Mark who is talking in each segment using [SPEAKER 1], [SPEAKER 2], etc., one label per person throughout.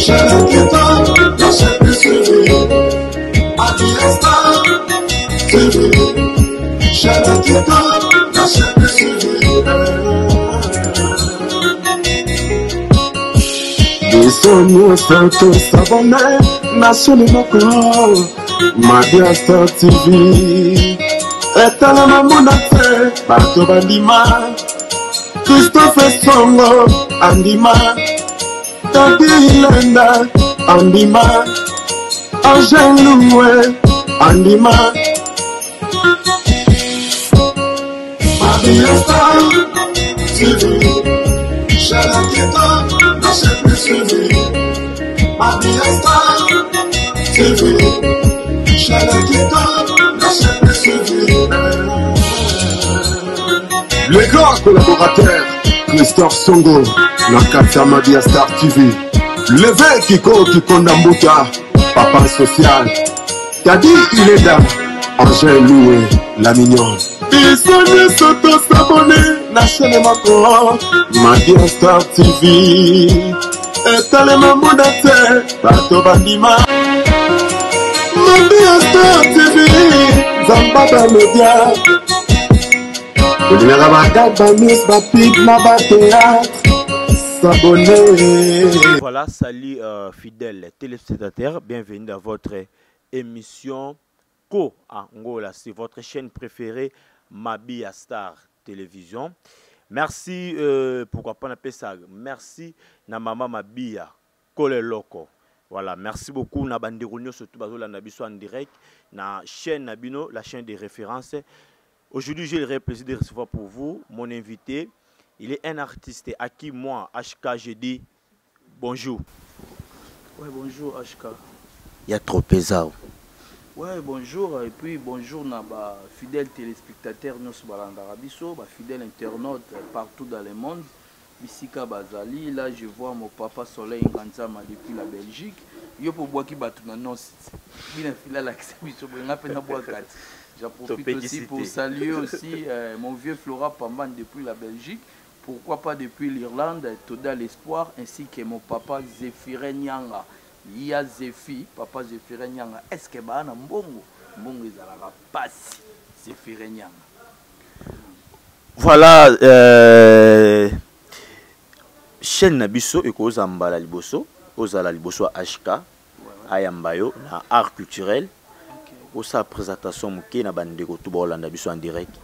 [SPEAKER 1] Biso nyonso tosabone na chaîne moko Mabia Star TV etalama mona te bato bandima Christophe Songo andima Tati Ilenda andima Angel Loué andima Mabia Star TV chaîne kitoko na chaîne plus suivie Mabia Star TV chaîne kitoko na chaîne plus suivie. Le grand collaborateur Christophe Songo na kati ya Mabia Star TV Leve Kiko Kikonda Mbuta Papa Social Tadi Ilenda Angèle Loué la mignonne. Biso nyonso tosabone na chaîne moko Mabia Star TV etalema mona te bato bandima Mabia Star TV Nzamba ba media olingaka bagag banews bapib na batheatre s'abonner.
[SPEAKER 2] Voilà, salut fidèles téléspectateurs, bienvenue dans votre émission Co Angola, c'est votre chaîne préférée Mabia Star Télévision. Merci, pourquoi pas na ça. Merci na mama Mabia Kole Loko. Voilà, merci beaucoup na bandeko nyonso tout bazolanda biso en direct na chaîne na bino, la chaîne de référence. Aujourd'hui, j'ai le plaisir de recevoir pour vous mon invité. Il est un artiste à qui moi, HK, je dis bonjour.
[SPEAKER 3] Ouais, bonjour HK.
[SPEAKER 2] Il y a trop pesant.
[SPEAKER 3] Ouais, bonjour et puis bonjour na ba fidèles téléspectateurs nyonso balandaka biso, ba fidèles internautes partout dans le monde. Bisika bazali, là je vois mon papa Soleil Nganzama depuis la Belgique. Yo po bwaki batu na non bina fila la biso nga pe na bwakati. J'en profite aussi pour saluer aussi mon vieux Flora Pamban depuis la Belgique. Pourquoi pas depuis l'Irlande, Toda l'Espoir, ainsi que mon papa Zéphirin Nyanga. Ya Zéphi, papa Zéphirin Nyanga. Est-ce que ba na mbongo? Mbongo ezalaka pasi, Zéphirin Nyanga.
[SPEAKER 2] Voilà, chaîne na biso ekoza mbala liboso, ozala liboso ya HK, ayamba yo na art culturel. Osa présentation moke na bandeko tout baolanda biso en direct.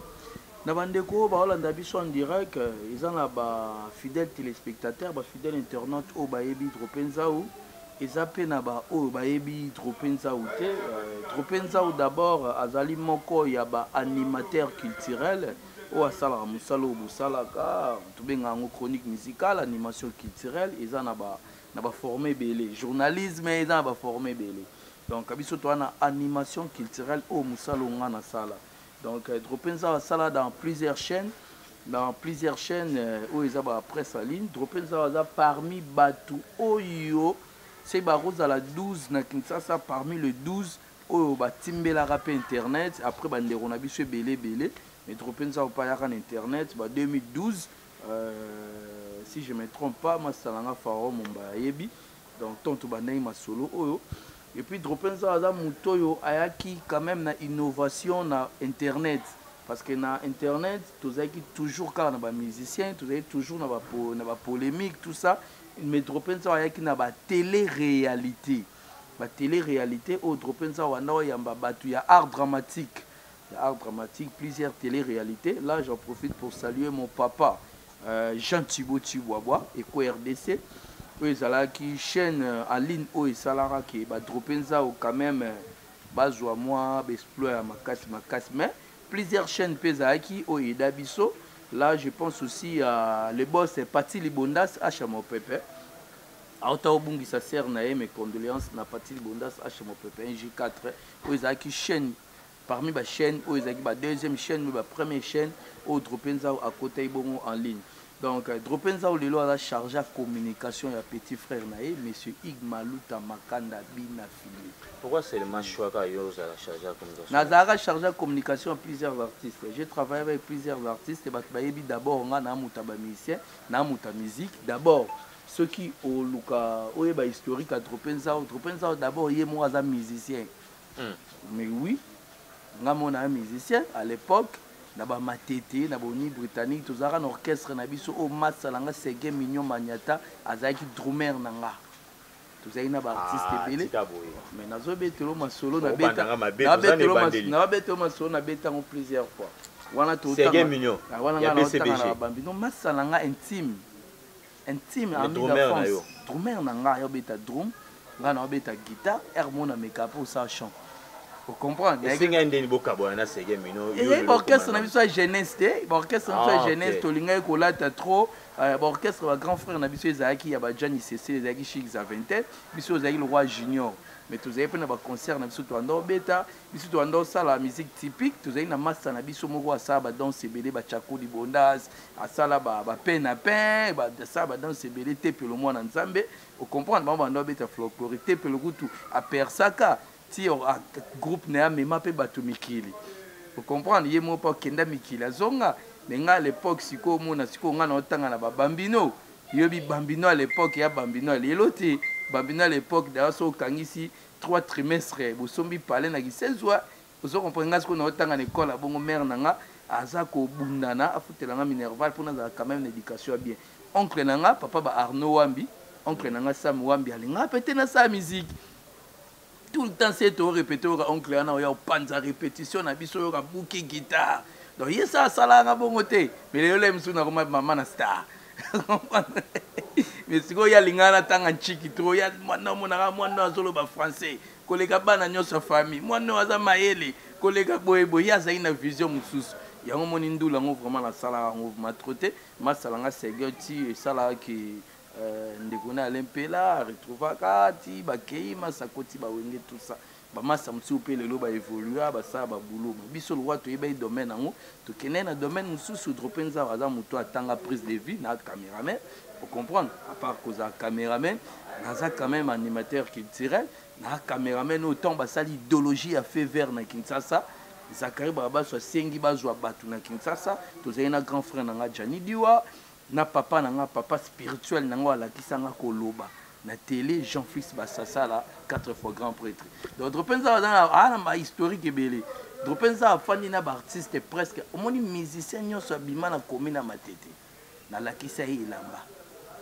[SPEAKER 3] Na bandeko baolanda biso en direct, eza na ba fidèles téléspectateurs, ba fidèles internautes oyo bayebi Tropez Nzau, eza pe na ba oyo bayebi Tropez Nzau te. Tropez Nzau d'abord azali moko ya ba animateur culturel oyo asalaka mosala oyo bosalaka, tobenga yango chronique musicale, animation culturelle, eza na ba, na ba forme ebele, journalisme eza na ba forme ebele. Donc biso toza na animation culturelle oyo mosala oyo nga nasala. Donc Tropez Nzau asala dans plusieurs chaînes, dans plusieurs chaînes oyo eza ba presse en ligne. Tropez Nzau aza parmi batu oyo se bakozala 12 na Kinshasa, parmi le 12 oyo batimbelaka pe internet après bandeko na biso ebele ebele. Mais Tropez Nzau pa yaka na internet ba 2012, si je me trompe pas, masalanga Pharaon Momba ayebi. Donc tonto bandaki masolo oyo. Et puis Tropez Nzau aza moto oyo ayaki quand même na innovation na internet, parce que na internet tozalaki toujours kaka na ba musiciens, tozalaki toujours na ba na ba polémique tout ça, mais Tropez Nzau ayaki na ba télé-réalité. Ba télé-réalité oyo Tropez Nzau anda oyamba bato ya art dramatique. Ya art dramatique, plusieurs télé-réalités. Là, j'en profite pour saluer mon papa Jean Thibaut Tshibwabwa, Eco RDC. Oyo ezalaki chaîne en ligne oyo esalaka ke ba Tropez Nzau quand même bazwa mwa ba exploit ya makasi makasi, mais plusieurs chaînes pe ezalaki oyo eda biso. Là, je pense aussi à le boss Paty Libondas H Mopepe. Auta obungisa sœur na ye, mes condoléances na Paty Libondas H Mopepe 1J4 oyo ezalaki chaîne parmi ba chaîne oyo ezalaki ba deuxième chaîne ou ba première chaîne oyo Tropez Nzau akotaki bongo en ligne. Donc Tropez Nzau lelo aza chargé à communication ya petit frère na ye monsieur Hugues Maluta Makanda Bina Fili.
[SPEAKER 2] Pourquoi seulement choix ka yo ozala chargé à communication?
[SPEAKER 3] Nazalaka chargé à communication à plusieurs artistes. J'ai travaillé avec plusieurs artistes, bato bayebi d'abord nga na muta ba musicien, na muta musique d'abord. Soki oluka oyeba historique ya Tropez Nzau, Tropez Nzau d'abord ye moko aza musicien. Mais oui, nga mona un musicien à l'époque na ba Matete, na boni Britannique, tozalaka na orchestre na biso oyo masala nga Seguin Mignon Magnata azalaki drummer na nga. Tozalaki na ba artiste
[SPEAKER 2] Ah,
[SPEAKER 3] ebele.
[SPEAKER 2] tika boye.
[SPEAKER 3] Mais nazobetelo masolo na
[SPEAKER 2] Obanda
[SPEAKER 3] beta
[SPEAKER 2] nga mabe, toza na ebandeli.
[SPEAKER 3] na betelo masolo na beta yango plusieurs fois. Wana to
[SPEAKER 2] Seguin Mignon,
[SPEAKER 3] Ah, wana
[SPEAKER 2] ya
[SPEAKER 3] nga na otanga
[SPEAKER 2] BCBG.
[SPEAKER 3] na bambi. Non, masala nga intime. Intime,
[SPEAKER 2] Mais
[SPEAKER 3] ami
[SPEAKER 2] drummer na
[SPEAKER 3] d'enfance.
[SPEAKER 2] yo.
[SPEAKER 3] Drummer na nga, yo beta drum, nga na beta guitare, er mona meka po sa chant. Vous comprenez?
[SPEAKER 2] Esenga ndeni bokabwana na Seguin Mignon, yo
[SPEAKER 3] Ezali
[SPEAKER 2] lelo
[SPEAKER 3] ba orchestre
[SPEAKER 2] okoma
[SPEAKER 3] na biso ya jeunesse te, ba orchestre na biso ya
[SPEAKER 2] Ah,
[SPEAKER 3] jeunesse
[SPEAKER 2] ok.
[SPEAKER 3] tolingaki kolata trop, ba orchestre ba grand frère na biso ezalaki ya ba Gianni Cécile, ezalaki Chic Zavintel, biso ezalaki le roi junior. Mais tozalaki mpe na ba concert na biso toanda obeta, biso toanda osala musique typique, tozalaki na master na biso moko asala ba danse ebele, ba Chakuli Bondas, asala ba pain na pain, ba, asala ba danse ebele, Tepelo mwana Nzambe, o comprendre, bango banda obeta folklore, Tepelo kutu apersaka ti o, a, groupe na ya mema pe bato mikili. O comprendre, ye moko pa okenda mikili azonga. Mais nga à l'époque sikoyo omona sikoyo nga na otanga na ba bambino. Yobi bambino à l'époque ya bambino ya lelo te. Bambino à l'époque d'ailleurs so okangisi 3 trimestres bosombi palais na Kisezwa. Ozo comprendre nga sikoyo na otanga na école ya bongo mère na nga aza kobundana afutela nga Minerval pour nazala quand même na éducation ya bien. Oncle na nga papa ba Arnaud Wambi, oncle na nga Sam Wambi alinga pe te na sa musique. Tout le temps c'est to répéter oka oncle wana oya opanza répétition na biso oyoka buki guitare. Donc ye sa asala nga bongo te. Mais lelo le musu na koma mama na star. Mais sikoyo ya lingana tanga nchiki trop ya mwana monaka mwana azoloba français koleka bana nyonso ya famille mwana aza mayele koleka boye boye ye azali na vision mosusu. Yango moni ndula yango vraiment nasalaka yango vraiment trop te. Masala nga Seguin ti esalaka ke ndeko na Alain Mpela retrouvaka ti bakei masa koti ba wenge tout ça. Ba masa mosusu pe lelo ba évolua, ba sala ba boulot. Mais biso lokwa toyebaki domaine yango, tokendaki na domaine mosusu. Tropez Nzau aza moto atanga prise de vue na cameraman. Vous comprenez? À part kozala cameraman, naza quand même animateur culturel, na cameraman autant basali idéologie ya feu vert na Kinshasa. Zacharie Barabaso asengi bazwa bato na Kinshasa. Tozali na grand frère na nga Gianni Diwa, na papa na nga, papa spirituel na nga alakisa nga koloba na télé, Jean-Fils Basasala, 4 fois grand prêtre. Donc Tropez Nzau aza na, aza na ba historique ebele. Tropez Nzau afandi na ba artiste presque, omoni musicien nyonso abima na commune ya Matete. Nalakisa ye elamba,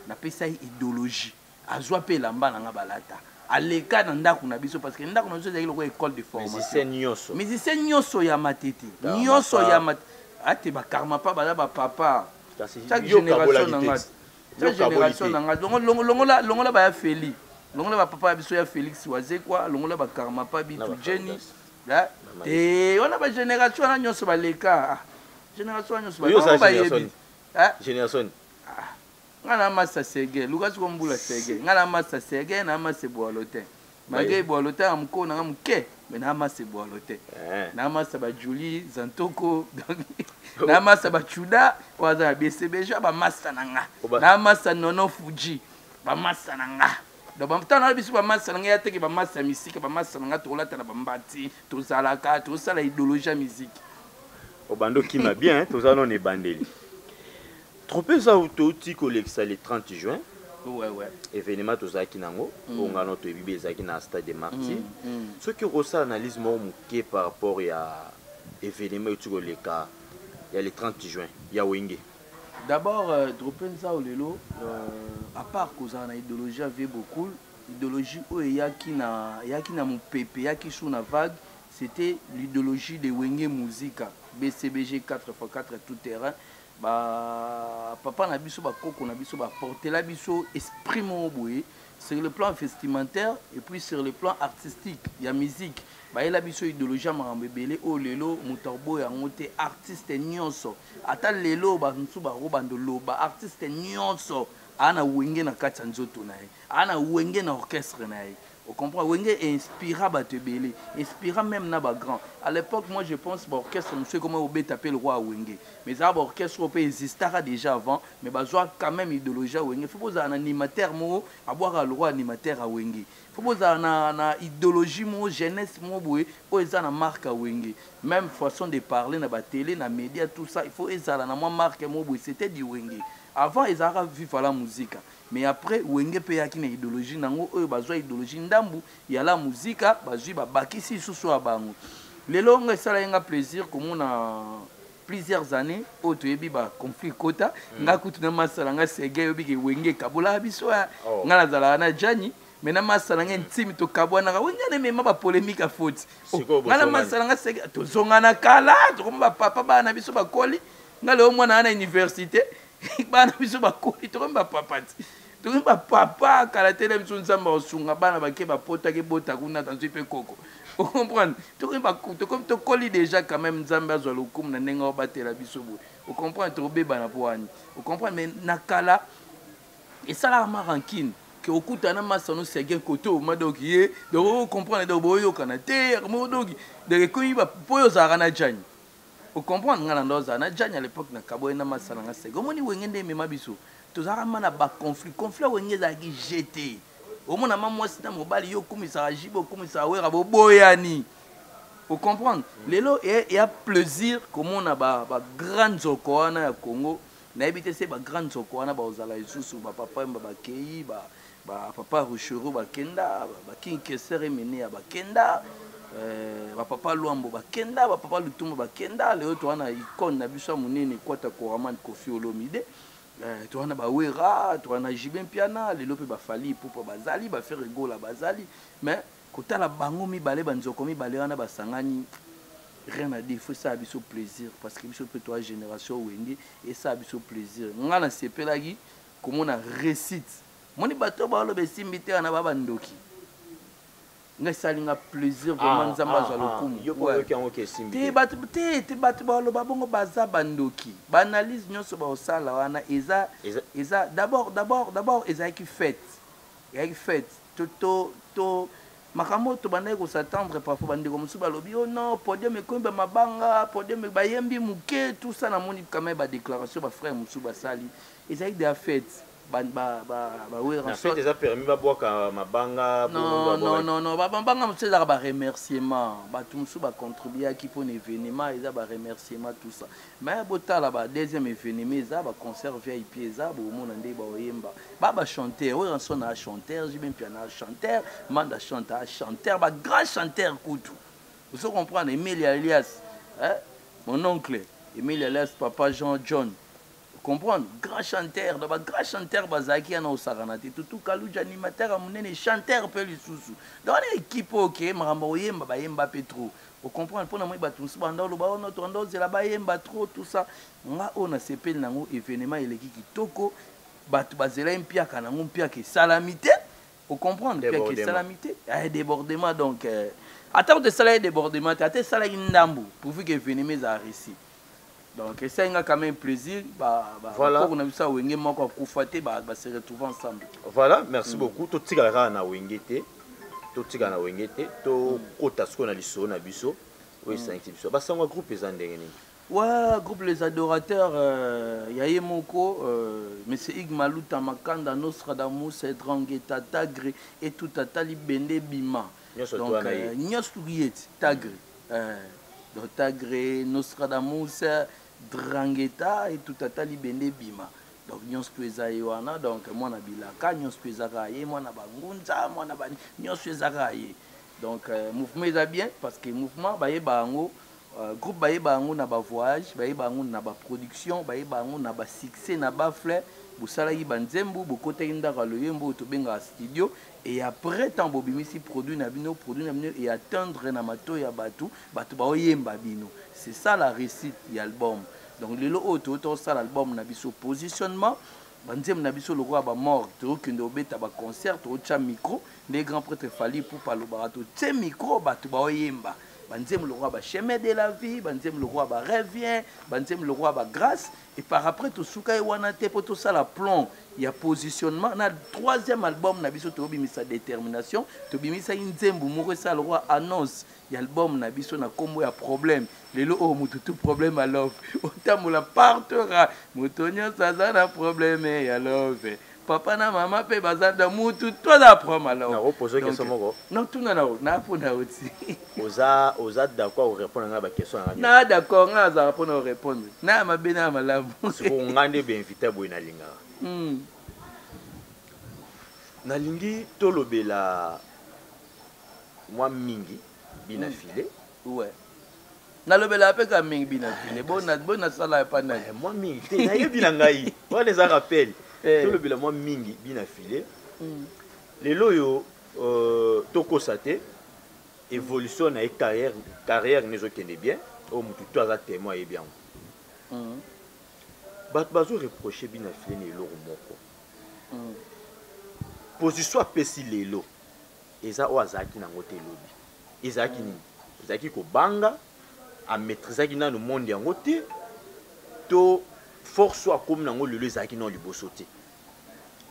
[SPEAKER 3] napesa ye idéologie, azwa pe elamba na nga balata. Aleka na ndako na biso parce que ndako na biso ezalaki lokola école de formation.
[SPEAKER 2] Musicien nyonso.
[SPEAKER 3] Musicien nyonso ya Matete.
[SPEAKER 2] Karma
[SPEAKER 3] Nyonso
[SPEAKER 2] pa.
[SPEAKER 3] ya Matete. Ate ba karma pa baza ba papa.
[SPEAKER 2] Kasi
[SPEAKER 3] Chaque
[SPEAKER 2] yo
[SPEAKER 3] génération
[SPEAKER 2] kabolaki
[SPEAKER 3] na
[SPEAKER 2] te.
[SPEAKER 3] nga.
[SPEAKER 2] Yo
[SPEAKER 3] Chaque
[SPEAKER 2] kabolaki
[SPEAKER 3] génération
[SPEAKER 2] te.
[SPEAKER 3] na nga. Longo, longo, longola, longola ba ya Feli. Longola ba papa ya biso ya Félix Wazekwa, longola ba karma pa bitu
[SPEAKER 2] Na ba
[SPEAKER 3] Jenny.
[SPEAKER 2] Faridas.
[SPEAKER 3] Ya.
[SPEAKER 2] Na Maïs.
[SPEAKER 3] Te, wana ba génération wana nyonso ba leka. Ah. Génération wana nyonso ba
[SPEAKER 2] Yo oza
[SPEAKER 3] bango ba yebi.
[SPEAKER 2] génération.
[SPEAKER 3] Ah.
[SPEAKER 2] Génération.
[SPEAKER 3] Ah. Nga na masa Sege, luka siko mbula Sege. Nga na masa Sege, na masa Boalotin. Malgré
[SPEAKER 2] Baye.
[SPEAKER 3] Boalotin ya moko na nga moke, mais na masa Boalotin.
[SPEAKER 2] Eh.
[SPEAKER 3] Na masa ba Julie Zantoko, donc na masa ba Chuda, oyo aza ya BCBG, ba masa na nga.
[SPEAKER 2] Oba.
[SPEAKER 3] Na masa Nono Fuji, ba masa na nga. Donc, ba mtana na biso ba masa na nga ya teke ba masa ya misika, ba masa na nga tokolata na ba mbati, tozalaka, tozosala idéologie ya musique.
[SPEAKER 2] Obando kima bien, hein, toza non ebandeli. Tropez Nzau touti kolekisa le 30 juin.
[SPEAKER 3] Ouais, ouais.
[SPEAKER 2] Événement tozalaki nango, oyo nga no toyebi be ezalaki na stade de Martyrs. Soki okosala analyse moko moke par rapport ya événement euti koleka ya le 30 juin ya Wenge.
[SPEAKER 3] D'abord, Tropez Nzau lelo, à part kozala na idéologie ya Vieux Bokul, idéologie oyo eyaki na, eyaki na mopepe, eyaki sous na vague, c'était l'idéologie de Wenge Musica, BCBG quatre fois quatre tout terrain. Ba papa na biso, ba koko na biso, ba portela biso esprit moko boye sur le plan vestimentaire et puis sur le plan artistique ya musique. Bayela biso idéologie ya makambo ebele oyo lelo moto aboya yango te, artiste nyonso. Ata lelo ba mosusu bakobanda loba, artiste nyonso aza na wenge na kati ya nzoto na ye, aza na wenge na orchestre na ye. Vous comprenez? Wenge inspira bato ebele, inspira même na ba grand. À l'époque, moi je pense ba orchestre monsieur comment obeta pe le roi Wenge. Mais ça ba orchestre pe existera déjà avant, mais bazwa quand même idéologie Wenge. Faut poser un animateur mo, avoir le roi animateur à Wenge. Faut poser na idéologie mo, jeunesse mo boye, o eza na marque à Wenge. Même façon de parler na ba télé, na média, tout ça, il faut ezala na moi marque mo boye, c'était du Wenge. Avant ezara vivre la musique. Mais après Wenge mpe eyaki na idéologie nango oyo bazwa idéologie ndambu ya la muzika, bazwi babakisi lisusu ya bango. Lelo nga esalaki nga plaisir komona plusieurs années oyo toyebi baconflit kota. Nga kutu na masala nga sege oyebi ke Wenge ekabolaka biso ya. Nga nazalaka na Jani, mais na masala nga ntimi tokabwanaka. Wenge na emema bapolémique ya faute. Oh,
[SPEAKER 2] Sikoyo
[SPEAKER 3] nga na
[SPEAKER 2] bozongani.
[SPEAKER 3] Masala nga sege tozongana kala, tokoma bapapa, bana na biso bakoli. Nga lelo mwana na université, bana biso bakoli, tokomi bapapa ti tokomi bapapa kala te. Na biso Nzambe akosunga, bana bake bapotaki bota kuna tanzwi mpe koko, ocomprendre? Tokomi tokoli déjà quand même. Nzambe azwa lokumu na ndenge aobatela biso boye, ocomprendre? Tokobebana mpo wani, ocomprendre? Mais na kala esalaka ma rancune ke okutana masano sege kote oma, donc ye, donc ocomprendre, donc boyokana te mo, donc ekomi mpo oyo ozalaka na Jani, ocomprendre? Nga na ndo ozala na Jani à l'époque na kaboye na masala nga sege. Omoni Wenge nde emema biso, tozalaka ma na baconflit. Conflit ya Wenge ezalaki gt omona ma mwasi na mobali, yo okumisaka jibe, okumisaka Wera, boboyani, ocomprendre? Lelo eya plaisir komona bagrand nzoko wana ya Congo. Nayebi te se bagrand nzoko wana bakozala lisusu. Bapapa Yemba bakei, bapapa Rochereau bakenda, baking Kester Emeneya bakenda, bapapa Lwambo bakenda, bapapa Lutumba bakenda. Lelo toza na icône na biso ya monene, Kwata Koraman, Kofi Olomide, toza na bawera, toza na JB Mpiana, lelo mpe baFally Ipupa bazali, baFerre Gola bazali. Mais kotala bango mibale, banzoko mibale wana basangani, rien à dire. Faut esala biso plaisir parce que biso mpe toa génération Wenge, esala biso plaisir. Nga nasepelaki komona réussite. Moni bato baoloba esimbi te wana ba bandoki. Nga esali nga plaisir vraiment. Nzambe azwa lokumu. Te bato te te, bato baloba bongo baza bandoki. Baanalyse nyonso baosala wana eza d'abord ezalaki fête, ezalaki fête. To makambo oyo tobandaki kos'attendre, parfois bandeko mosusu balobi: "Oh non, podium ekomi bamabanga, podium bayembi moke", tout ça. Namoni quand même badéclaration bafrère mosusu basali, ezalaki de la fête.
[SPEAKER 2] Fête eza permis babwaka mabanga?
[SPEAKER 3] Non, non, non, non, bamabanga mosusu ezalaka baremerciement. Bato mosusu bacontribuaki mpona événement, eza baremerciement, tout ça. Mais botala ba deuxième événement, eza baconcert VIP, eza bomona nde baoyemba ba bachanteur oyo Ranson a chanteur, JB Mpiana a chanteur, Manda chante a chanteur, bagrand chanteur kutu, ozo comprendre? Emile Alias, hein? Mon oncle Emile Alias, papa Jean John, comprendre, grand chanteur. Donc bagrand chanteur bazalaki yana, osakana te. Tutu Kaluja, animateur ya monene, chanteur mpe lisusu. Donc wana équipe oyo ke makambo oyemba, bayemba mpe trop, ocomprendre? Mpona moi bato mosusu banda oloba ono tobanda ozela bayemba trop, tout ça. Nga oyo nasepeli nango, événement eleki kitoko. Bato bazela mpiaka nango, mpiaka esalami te, ocomprendre? Mpiaka esalami te, débordement. Donc ata kutu esalaki débordement te, ata esalaki ndambu, pourvu que événement ezala réussi. Donc esali nga quand même plaisir. Bakoko na biso ya Wenge moko akufa te, base retrouve ensemble.
[SPEAKER 2] Voilà, merci beaucoup. Totikala kaka na Wenge te, totikala na Wenge te, tokota sikoyo na lisolo na biso oyo esangisi biso. Basango ya groupe eza ndenge nini?
[SPEAKER 3] Ouais, groupe Les Adorateurs, ya ye moko, Monsieur Ig Maluta Makanda, Nostradamus, Drangueta, Tagre, et tout atali bende bima.
[SPEAKER 2] Donc,
[SPEAKER 3] nyonso ye ti Tagre. Donc Tagre, Nostradamus, Drangueta et tout atali bende bima. Donc nyonso to eza ye wana. Donc mwana bilaka nyonso to eza kaka ye, mwana bangunza, mwana bani, nyonso eza kaka ye. Donc mouvement eza bien parce que mouvement bayeba yango, groupe bayeba yango na bavoyage, bayeba yango na baproduction, bayeba yango na basuccès, na bafleur. Bosalaki banzembo, bokotaki ndako ya loyembo oyo tobengaka studio, et après ntango bobimisi produit na bino, produit na bino e atteindre na matoi ya bato, bato baoyemba bino. C'est ça la réussite ya album. Donc lelo oyo toyota osala album na biso, positionnement banzembo na biso lokola bamort, toyokende obeta baconcert, tootya micro nde grand prêtre Fally Ipupa alobaka, totie micro, bato baoyemba banzembo lokola bachemin de la vie, banzembo lokola barevient, banzembo lokola bagrâce. Et par après tosuka ye wana te, mpo tosala plan ya positionnement na troisième album na biso. Toyobimisa détermination, tobimisaki nzembo moko esala lokola annonce ya album na biso na nkombo ya Problème. Lelo oyo motu tu problème ya love, otambola partout, moto nyonso aza na problème ya love, papa na mama mpe baza da, mutu to aza problème ya love.
[SPEAKER 2] Nakopose question moko.
[SPEAKER 3] Natuna na na mpona oti.
[SPEAKER 2] Oza d'accord korépondre nga baquestion na
[SPEAKER 3] nga? Na d'accord, nga azalaka mpona korépondre na ya mabe na ya malamu.
[SPEAKER 2] Sikoyo nga nde bainvité boye nalingaka. Nalingi tolobela mwa mingi bina file.
[SPEAKER 3] Ouais, nalobelaka mpe ka mingi bina file. Bo nasala epa nani?
[SPEAKER 2] Mwa mingi te, nayebi na ngai wana eza rappel. Tolobela mwa mingi bina file. Lelo oyo, tokosa te, évolution na ye, carrière ne ezokende bien. Oyo motu to aza témoin ayebi yango. Bato bazoreproche bina file na eloko moko. Position apesi lelo eza oyo azalaki nango te elobi. Ezalaki nini? Ezalaki kobanga, amaîtrisaki nano monde yango te, to force oyo akomi nango lelo ezalaki nano liboso te?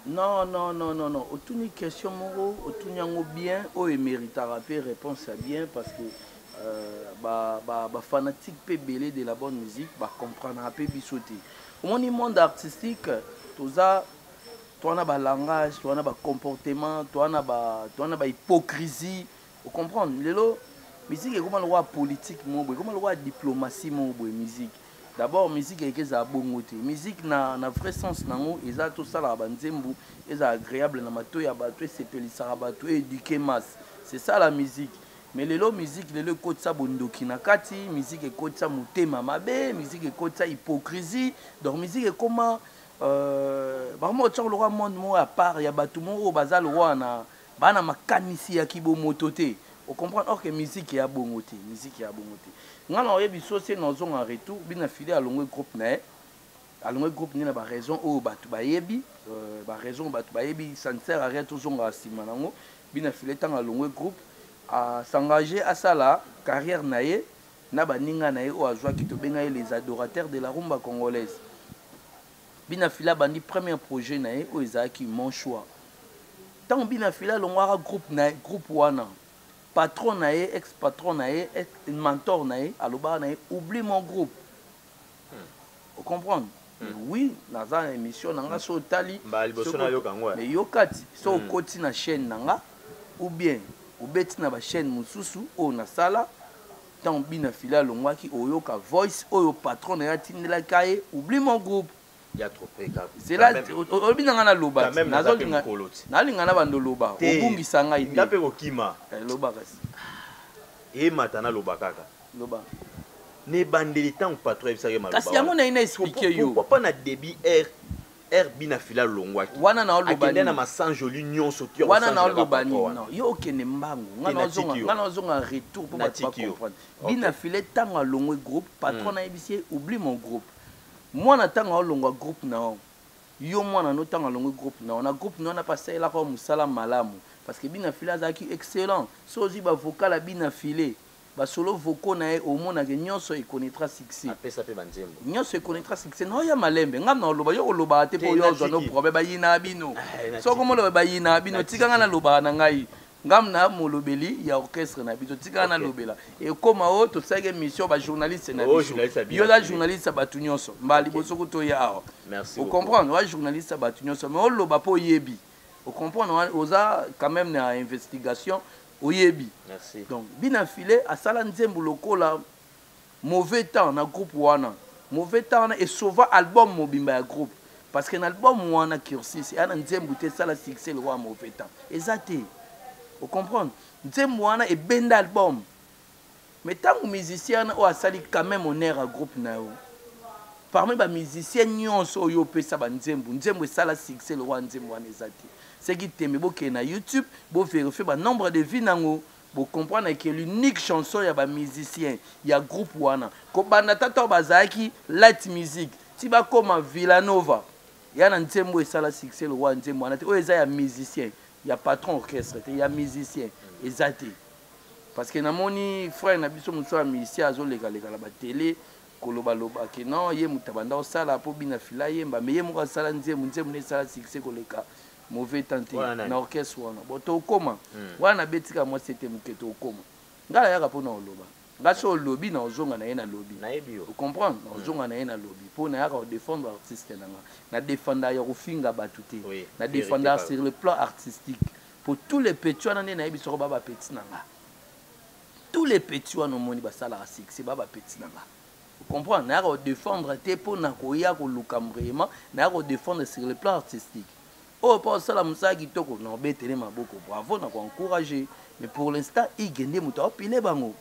[SPEAKER 3] Non, non, non, non, non. Otuni question moko, otuni yango bien, oyo eméritaka mpe réponse ya bien, parce que bafanatique mpe ebele de la bonne musique bacomprendra mpe biso te. Omoni, monde artistique, toza towana balangage, towana bacomportement, towana bahypocrisie. Ocomprendre, lelo musique ekoma lokola politique moko boye, ekoma lokola diplomatie moko boye. Musique d'abord, musique eke ezala bongo te. Musique na vrai sens nango eza tosalaka banzembo eza agréable na matoi ya bato, esepelisaka bato, éduquer masse. C'est ça la musique. Mais lelo musique, lelo ekotisa bondoki na kati musique, ekotisa motema mabe, musique ekotisa hypocrisie. Donc musique ekoma bango otiaka lokola monde moko ya part ya bato moko oyo baza lokola na bana makanisi ya kibomoto te. Ocomprendre? Or que musique ya bongo te, musique ya bongo te. Nga na oyebi so se nazonga retour, bina file alongwe groupe na ye, alongwe groupe nde na baraison oyo bato bayebi, baraison oyo bato bayebi, ça ne sert à rien tozongaka nsima nango. Bina file, ntango alongwe groupe, asengage asala carrière na ye na baninga na ye oyo azwaki, tobenga ye les adorateurs de la rumba congolaise. Bina file abandi premier projet na ye oyo ezalaki Mon Choix. Ntango bina file alongwaka groupe na groupe wana, patron na ye, ex patron na ye, ex mentor na ye, alobaka na ye: "Oublie mon groupe." Ocomprendre? Oui, naza na émission na nga, so otali
[SPEAKER 2] Mais
[SPEAKER 3] yoka ti so okoti na chaîne na nga ou bien obeti na bachaîne mosusu oyo nasala, ntango bina file alongwaki, oyoka voice oyo patron na ye atindelaka ye: "Oublie mon groupe." Zela, olobi na nga naloba, nalinga na bando loba, obungisa ngai.
[SPEAKER 2] Nga mpe kokima.
[SPEAKER 3] Loba kasi.
[SPEAKER 2] Emata, naloba kaka.
[SPEAKER 3] Loba.
[SPEAKER 2] Na ebandeli, ntango patron ayebisaki.
[SPEAKER 3] Kasi yango naye na expliquer yo.
[SPEAKER 2] Papa, na début r bina fila alongwaki.
[SPEAKER 3] Wana na oloba.
[SPEAKER 2] Akende na masanjoli nyonso.
[SPEAKER 3] Wana na oloba nini? Non, yo okende mbangu, nga nazonga retour mpo bato bacomprendre. Bina file, ntango alongwe groupe, patron nayebisi ye: "Oublie mon groupe." Mwana, ntango aolongwa groupe na yo, yo mwana no, ntango alongwi groupe na yo, na groupe na yo na mpe asalelaka yo mosala malamu, parce que bina file azalaki excellent. So ozwi bavocal ya bina file, basolo vocaux na ye, omonake nyonso econnaîtra succès.
[SPEAKER 2] Apesa mpe banzembo.
[SPEAKER 3] Nyonso econnaîtra succès. Na oya malembe, ngam na oloba, yo kolobaka te mpo yo ozwa no problème. Bayina bino, soki moloba bayina bino. Tika nga nalobaka na ngai, ngam na molobeli ya orchestre na biso. Tika nalobela. Ekóma oyo tosalaki émission, bajournaliste na biso. Yo oza journaliste ya bato nyonso, mbala liboso ko toya awa. Ocomprendre? Oza journaliste ya bato nyonso, mais oloba mpo oyebi. Ocomprendre? Oza quand même na investigation, oyebi. Donc bina file asala nzembo lokola Mauvais Temps na groupe wana. Mauvais Temps wana esauva album mobimba ya groupe, parce que na album wana Cursus eya na nzembo te esala succès lokola Mauvais Temps, eza te. Ocomprendre? Nzembo wana ebenda album. Mais ntango musicien wana oyo asali quand même honneur ya groupe na yo, parmi bamusicien nyonso oyo opesa banzembo, nzembo esala succès lokola nzembo wana eza te. Seki tembe, bokende na YouTube, boverifie banombre de vues nango, bocomprendre ke l'unique chanson ya bamusicien ya groupe wana, kobanda tata oyo bazalaki light music ti bakóma Villanova, ya na nzembo esala succès lokola nzembo wana te. Oyo eza ya musicien, ya patron orchestre te, ya musicien eza te. Parce que namoni frère na biso mosusu ya musicien azolekaleka na batele kolobaloba ke non, ye moto abanda kosala mpo bina fila yemba, mais ye moko asala nzembo, nzembo nde esala succès koleka Mauvais Temps te na orchestre wana. Bon, tokóma wana, nabetika mwasi ete moke, tokóma. Ngai nayaka mpo na koloba. Ngai so olobi na ozonga na ye, nalobi. Ocomprendre? Na ozonga na ye, nalobi mpo nayaka kodéfendre artiste na nga. Na défenda ya kofinga bato te, na défenda sur le plan artistique. Pour tous les petits wana nde nayebi soko ba bapetits na nga, tous les petits wana omoni basalaka succès, ba bapetits na nga. Comprendre? Nayaka kodéfendre te mpo na koya koluka, vraiment nayaka kodéfendre sur le plan artistique. Oyo mpo asala mosala kitoko, na obetele maboko, bravo, na koencourage. Mais pour l'instant, Ige nde moto aopile bango.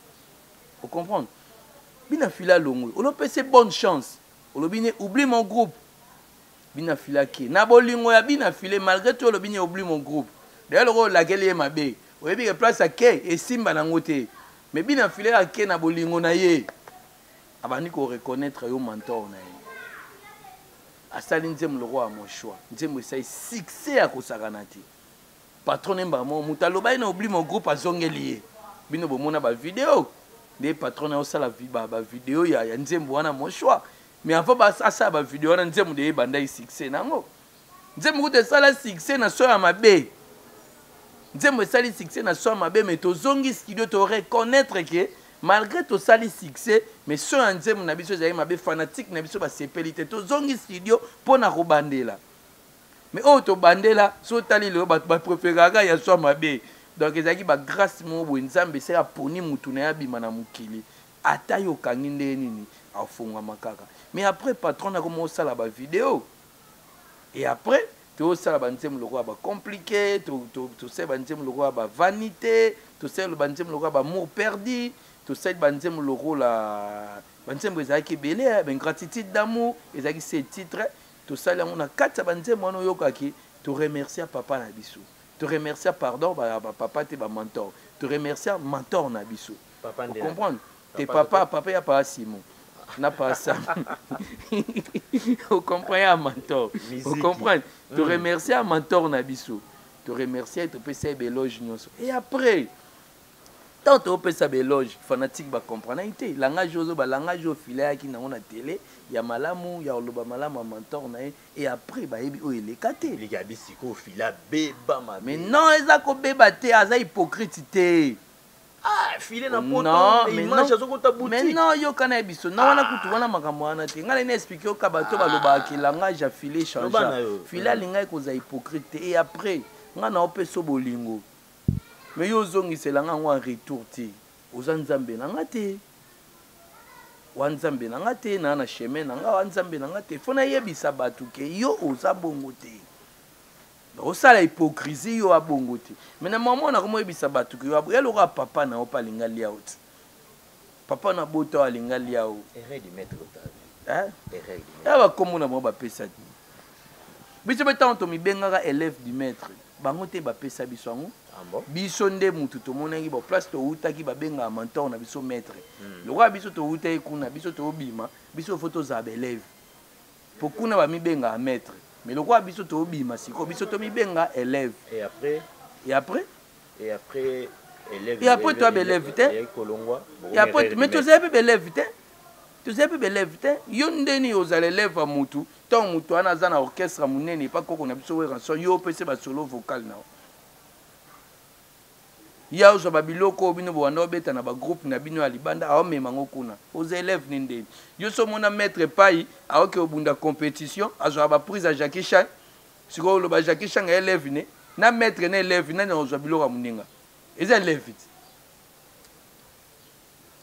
[SPEAKER 3] Ocomprendre? Bina File alongwe, olopesi bonne chance, olobi ne oublie mon groupe. Bina File ake na bolingo ya Bina File, malgré tout olobi ne oublie mon groupe. D'ailleurs lokola olakeli ye mabe, oyebi ke place ake esimba nango te. Mais Bina File ake na bolingo na ye, abandi ko reconnaître yo mentor na ye. Asali nzembo lokola mon choix, nzembo esali succès ya kosakana te. Patron ne mbala moko moto alobaki na oublie mon groupe azongeli ye. Bino bomona ba video nde patron na osala ba, ba video ya nzembo wana mon choix. Mais avant ba asala ba video wana nzembo de ebandaki succès nango. Nzembo kutu esala succès na so ya mabe. Nzembo esali succès na so ya mabe, mais tozongi studio to reconnaître que malgré tosali succès, mais so ya nzembo na biso ezali mabe, fanatique na biso basepeli te. Tozongi studio mpo na kobandela. Mais oyo tobandela, so otali lelo bato ba préféraka ya so ya mabe. Donc ezalaki ba grâce moko boye, Nzambe esali aponi mutu na ye abima na mokili. Ata yo okangi ndenge nini, afongwama kaka. Mais après patron na komo osala ba video. Et après tosala ba nzembo lokola ba compliqué, tosala ba nzembo lokola ba vanité, tosala ba nzembo lokola ba amour perdu, tosala ba nzembo lokola ba nzembo ezalaki ebele, ba ingratitude d'amour ezalaki se titre. Tosali yango na kati ya ba nzembo wana oyokaki, to remercier papa na biso, to remercier pardon ba, ba papa te, ba mentor, to remercier mentor na biso.
[SPEAKER 2] Papa nde
[SPEAKER 3] Comprendre? Te papa, papa ya papa Simon na papa Sam. O comprend ya mentor. O comprendre? To remercier mentor na biso. To remercier, to pesa ba éloge nyonso. Et après tant to pesa ba éloge, fanatique ba comprendre te. Langage ozo ba langage au filet yaki nango na télé ya malamu ya oloba malamu ya mentor na ye. Et après ba yebi oyo eleka te.
[SPEAKER 2] Lika bisiko fila beba mabe.
[SPEAKER 3] Mais non, eza ko beba te, aza hypocrite te.
[SPEAKER 2] Ah, filet na poto,
[SPEAKER 3] Non,
[SPEAKER 2] mais
[SPEAKER 3] mais
[SPEAKER 2] image
[SPEAKER 3] non.
[SPEAKER 2] azokota boutique.
[SPEAKER 3] Mais non, yoka na biso. Non, wana kutu wana makambo wana te. Ngai na expliquer yoka bato balobaka ke langage ya filet change.
[SPEAKER 2] Loba na yo.
[SPEAKER 3] Filet alingaki kozala hypocrite te. Et après, ngai na opesa bolingo. Mais yo ozongisela ngai yango en retour te. Oza nzambe na nga te. Wa nzambe na nga te, na na chemin na nga, wa nzambe na nga te. Faut nayebisa bato ke yo oza bongo te. Osala hypocrisie yo abongo te. Mais na maman na komo yebisa bato ke yo ya lokola papa na yo pa linga lia oti. Papa na bota alinga lia o.
[SPEAKER 2] Erreur du maître Otave.
[SPEAKER 3] Hein?
[SPEAKER 2] Erreur du maître.
[SPEAKER 3] Ya ba kombo na bango ba pesa te. Biso pe tango tomibengaka élève du maître, bango te ba pesa biso yango.
[SPEAKER 2] Ah bon?
[SPEAKER 3] Biso nde mutu tomonaki ba place towutaki ba bengaka mentor na biso maître. Lokola biso towutaki kuna, biso tobima, biso faut tozala ba élève. Po kuna ba mibengaka maître. Mais lokola biso tobima siko, biso tomibenga élève.
[SPEAKER 2] Et après?
[SPEAKER 3] Et après?
[SPEAKER 2] Et après élève.
[SPEAKER 3] Et après toi élève te.
[SPEAKER 2] Et kolongwa.
[SPEAKER 3] Et après mais tozali pe élève te. Tozali pe élève te. Yo ndeni ozala élève ya mutu, tant mutu wana aza na orchestre munene pa koko na biso Werrason, yo opesi ba solo vocal na yo. Ya ozwa ba biloko oyo bino bowanda obeta na ba groupe na bino ya libanda, aomema ngo kuna. Oza élève ni ndeni. Yo so mona maître pai, aoke obunda compétition, azwa ba prise ya Jackie Chan. Sikoyo oloba Jackie Chan ya élève ne, na maître na élève nani ozwa biloko ya moninga. Eza élève ti.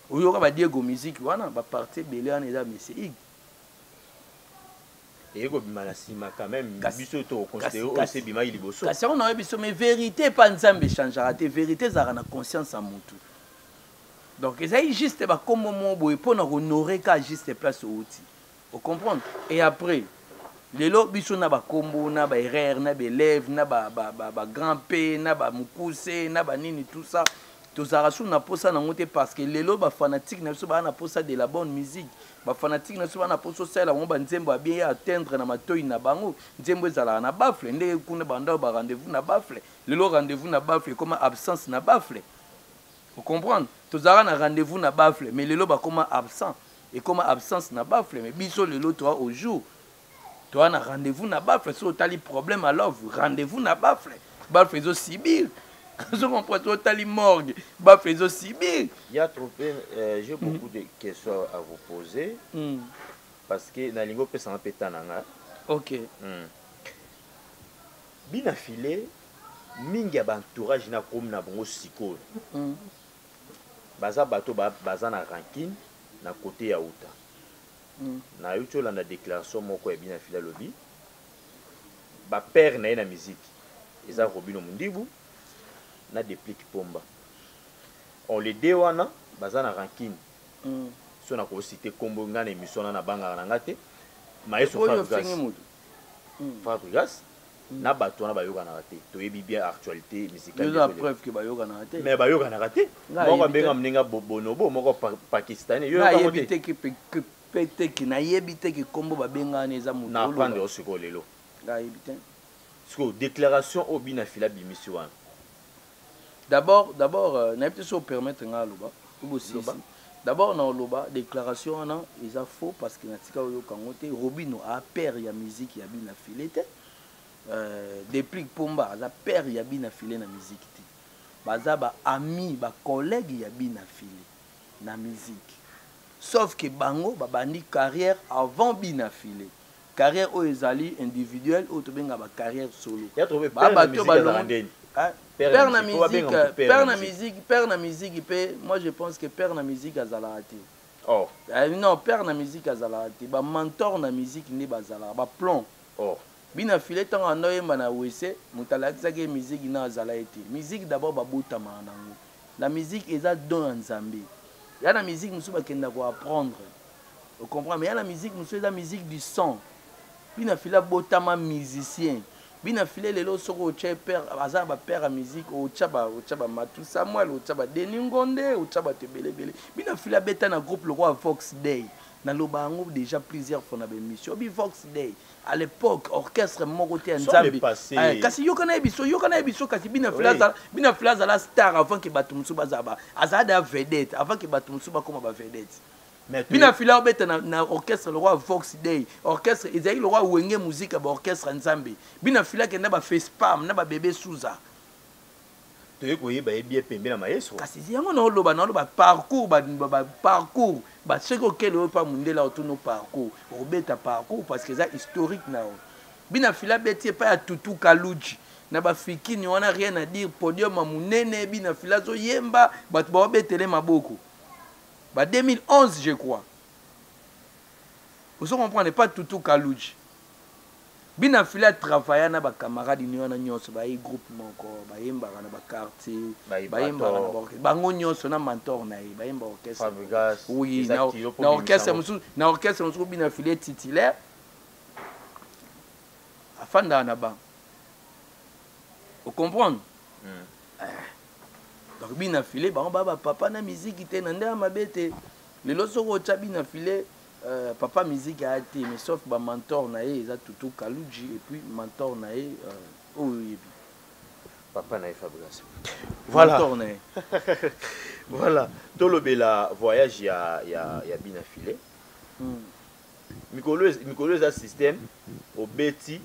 [SPEAKER 3] Oyoka ba Diego musique wana, ba partie belé wana eza Monsieur Ig.
[SPEAKER 2] Et kobima na sima quand même,
[SPEAKER 3] Kasi,
[SPEAKER 2] biso to considérer
[SPEAKER 3] kasi,
[SPEAKER 2] oyo
[SPEAKER 3] kasi.
[SPEAKER 2] se bimaki liboso.
[SPEAKER 3] Kasi yango nayebi biso, mais vérité pa Nzambe changera te, vérité ezalaka na conscience ya mutu. Donc ezali juste ba kombo moko boye mpo na kohonorer ka juste place outi. O comprendre? Et après lelo biso na ba kombo na ba erreur na ba élève na ba, ba, ba, ba grand P na ba mukuse na ba nini tout ça, tozalaka sous na posa nango te parce que lelo ba fanatique na biso ba na posa de la bonne musique. Ba fanatique na biso ba na posa osala bango ba nzembo ya bien ya atteindre na matoi na bango. Nzembo ezalaka na baffle, ndenge kuna banda ba rendez-vous na baffle. Lelo rendez-vous na baffle comme absence na baffle. Vous comprenez? Tozalaka na rendez-vous na baffle, mais lelo ba koma absent. Et comme absence na baffle, mais biso lelo toi au jour. Toi na rendez-vous na baffle, so otali problème à love, rendez-vous na baffle. Baffle ezo sibir. Zo comprendre, so otali morgue, baffle ezo sibir.
[SPEAKER 2] Il y a trop, j'ai beaucoup de questions à vous poser. Parce que na lingo pesa na peta na nga. Bina filet mingi ya ba entourage na komi na bongo sikoyo. Baza bato ba, baza na rancune na côté ya Uta. Na yuti olanda déclaration moko ya Bina Filet lobi. Ba père na ye na musique eza Robino Mundibu na Deplick Pomba. On les deux wana baza na rancune. So na ko citer kombo nga na émission na na bangaka na nga te. Maestro
[SPEAKER 3] Oyo
[SPEAKER 2] Fabregas.
[SPEAKER 3] ofingi moto.
[SPEAKER 2] Fabregas na bato wana bayokanaka te. Toyebi bien actualité musicale.
[SPEAKER 3] Yo oza preuve ke bayokanaka te.
[SPEAKER 2] Mais bayokanaka te.
[SPEAKER 3] Nga
[SPEAKER 2] Moko
[SPEAKER 3] ayebi
[SPEAKER 2] abenga
[SPEAKER 3] te.
[SPEAKER 2] moninga bonobo, moko pakistanais. Yo
[SPEAKER 3] Nga
[SPEAKER 2] yokango
[SPEAKER 3] ayebi
[SPEAKER 2] te.
[SPEAKER 3] te ke pe te ke nayebi te ke kombo babengaka wana eza moto
[SPEAKER 2] Na
[SPEAKER 3] oloba.
[SPEAKER 2] apprendre yo sikoyo lelo.
[SPEAKER 3] Nga ayebi te.
[SPEAKER 2] Sikoyo déclaration oyo Bina Fila bimisi wana.
[SPEAKER 3] D'abord, nayebi te soki opermettre nga aloba obosisi.
[SPEAKER 2] Loba.
[SPEAKER 3] D'abord na oloba déclaration wana eza faux parce que natika oyoka yango te. Robino a père ya musique ya Bina File te. Deplick Pomba aza père ya Bina File na musique te. Baza ba ami, ba collègue ya Bina File na musique. Sauf que bango babandi carrière avant Bina File. Carrière oyo ezali individuelle oyo tobenga ba carrière solo.
[SPEAKER 2] Ya trouvé
[SPEAKER 3] Ba
[SPEAKER 2] père na
[SPEAKER 3] bato
[SPEAKER 2] musique
[SPEAKER 3] balongo-
[SPEAKER 2] azala ndeni.
[SPEAKER 3] Hein?
[SPEAKER 2] Père
[SPEAKER 3] Père
[SPEAKER 2] na
[SPEAKER 3] na
[SPEAKER 2] musique, po
[SPEAKER 3] musique,
[SPEAKER 2] babenga moto père
[SPEAKER 3] père
[SPEAKER 2] na
[SPEAKER 3] na musique, père na musique pe, moi je pense que père na musique azalaka te.
[SPEAKER 2] Oh.
[SPEAKER 3] Non, père na musique azalaka te. Ba mentor na musique nde bazalaka, ba plomb.
[SPEAKER 2] Oh.
[SPEAKER 3] Bina File ntango ando oyemba na wese, moto alakisaki ye musique na azala ye te. Musique d'abord babotamaka nango. La musique eza don ya Nzambe. Ya na musique mosusu bakenda ko apprendre. O comprend? Mais ya na musique mosusu eza musique du sang. Bina File abotama musicien. Bina File lelo soki otya père, aza na ba père ya musique, otya ba Matu Samuel, otya ba Denis Ngonde, otya bato ebele ebele. Bina File abeta na groupe lokola Vox Day. Naloba yango déjà plusieurs fois na ba émission. Obi Vox Day à l'époque orchestre moko te ya
[SPEAKER 2] Sans
[SPEAKER 3] Nzambe.
[SPEAKER 2] le passé.
[SPEAKER 3] Kasi yoka na ye biso, yoka na ye biso, kasi Bina File
[SPEAKER 2] Oui.
[SPEAKER 3] azala, Bina File azala star avant que bato mosusu bazala ba, azala da vedette avant que bato mosusu bakoma ba vedette.
[SPEAKER 2] Mais tu
[SPEAKER 3] Bina File obeta na orchestre le roi Vox Day, orchestre ezalaki le roi Wenge musique ba orchestre ya Nzambe. Bina File akenda ba Fespam na ba bébé Souza.
[SPEAKER 2] Toye koyeba ye bien pembe na maestro.
[SPEAKER 3] Kasi yango na oloba, na oloba parcours, ba parcours, ba soki okele oyo pa mundela otono parcours, obeta parcours parce que eza historique na yo. Bina File abeti epai ya Tutu Kaluji na bafikini wana, rien à dire, podium ya monene, Bina File azoyemba, bato baobetele maboko. Ba 2011 je crois. Ozo comprendre pas Tutu Kaluji. Bina File a travailla na ba camarade ni wana nyonso, ba ye groupe moko, ba yembaka na ba quartier,
[SPEAKER 2] Ba ye
[SPEAKER 3] ba yembaka na
[SPEAKER 2] Bator.
[SPEAKER 3] ba orchestre. Bango nyonso na mentor na ye, ba yemba orchestre.
[SPEAKER 2] Fabregas,
[SPEAKER 3] Oui,
[SPEAKER 2] eza
[SPEAKER 3] na
[SPEAKER 2] kilo po
[SPEAKER 3] na orchestre
[SPEAKER 2] bimisa
[SPEAKER 3] mosusu, na orchestre mosusu Bina File titulaire. Afandaka na bango. O comprendre? Donc Bina File bango ba ba papa na musique te, na ndenge mabe te. Lelo soki otya Bina File, papa musique aya te, mais sauf ba mentor na ye eza Tutu Kaluji et puis mentor na ye oyo oyebi.
[SPEAKER 2] Papa na ye Fabregas. Voilà.
[SPEAKER 3] Mentor na ye.
[SPEAKER 2] Voilà. Tolobela voyage ya Bina File. Mikolo eza système obeti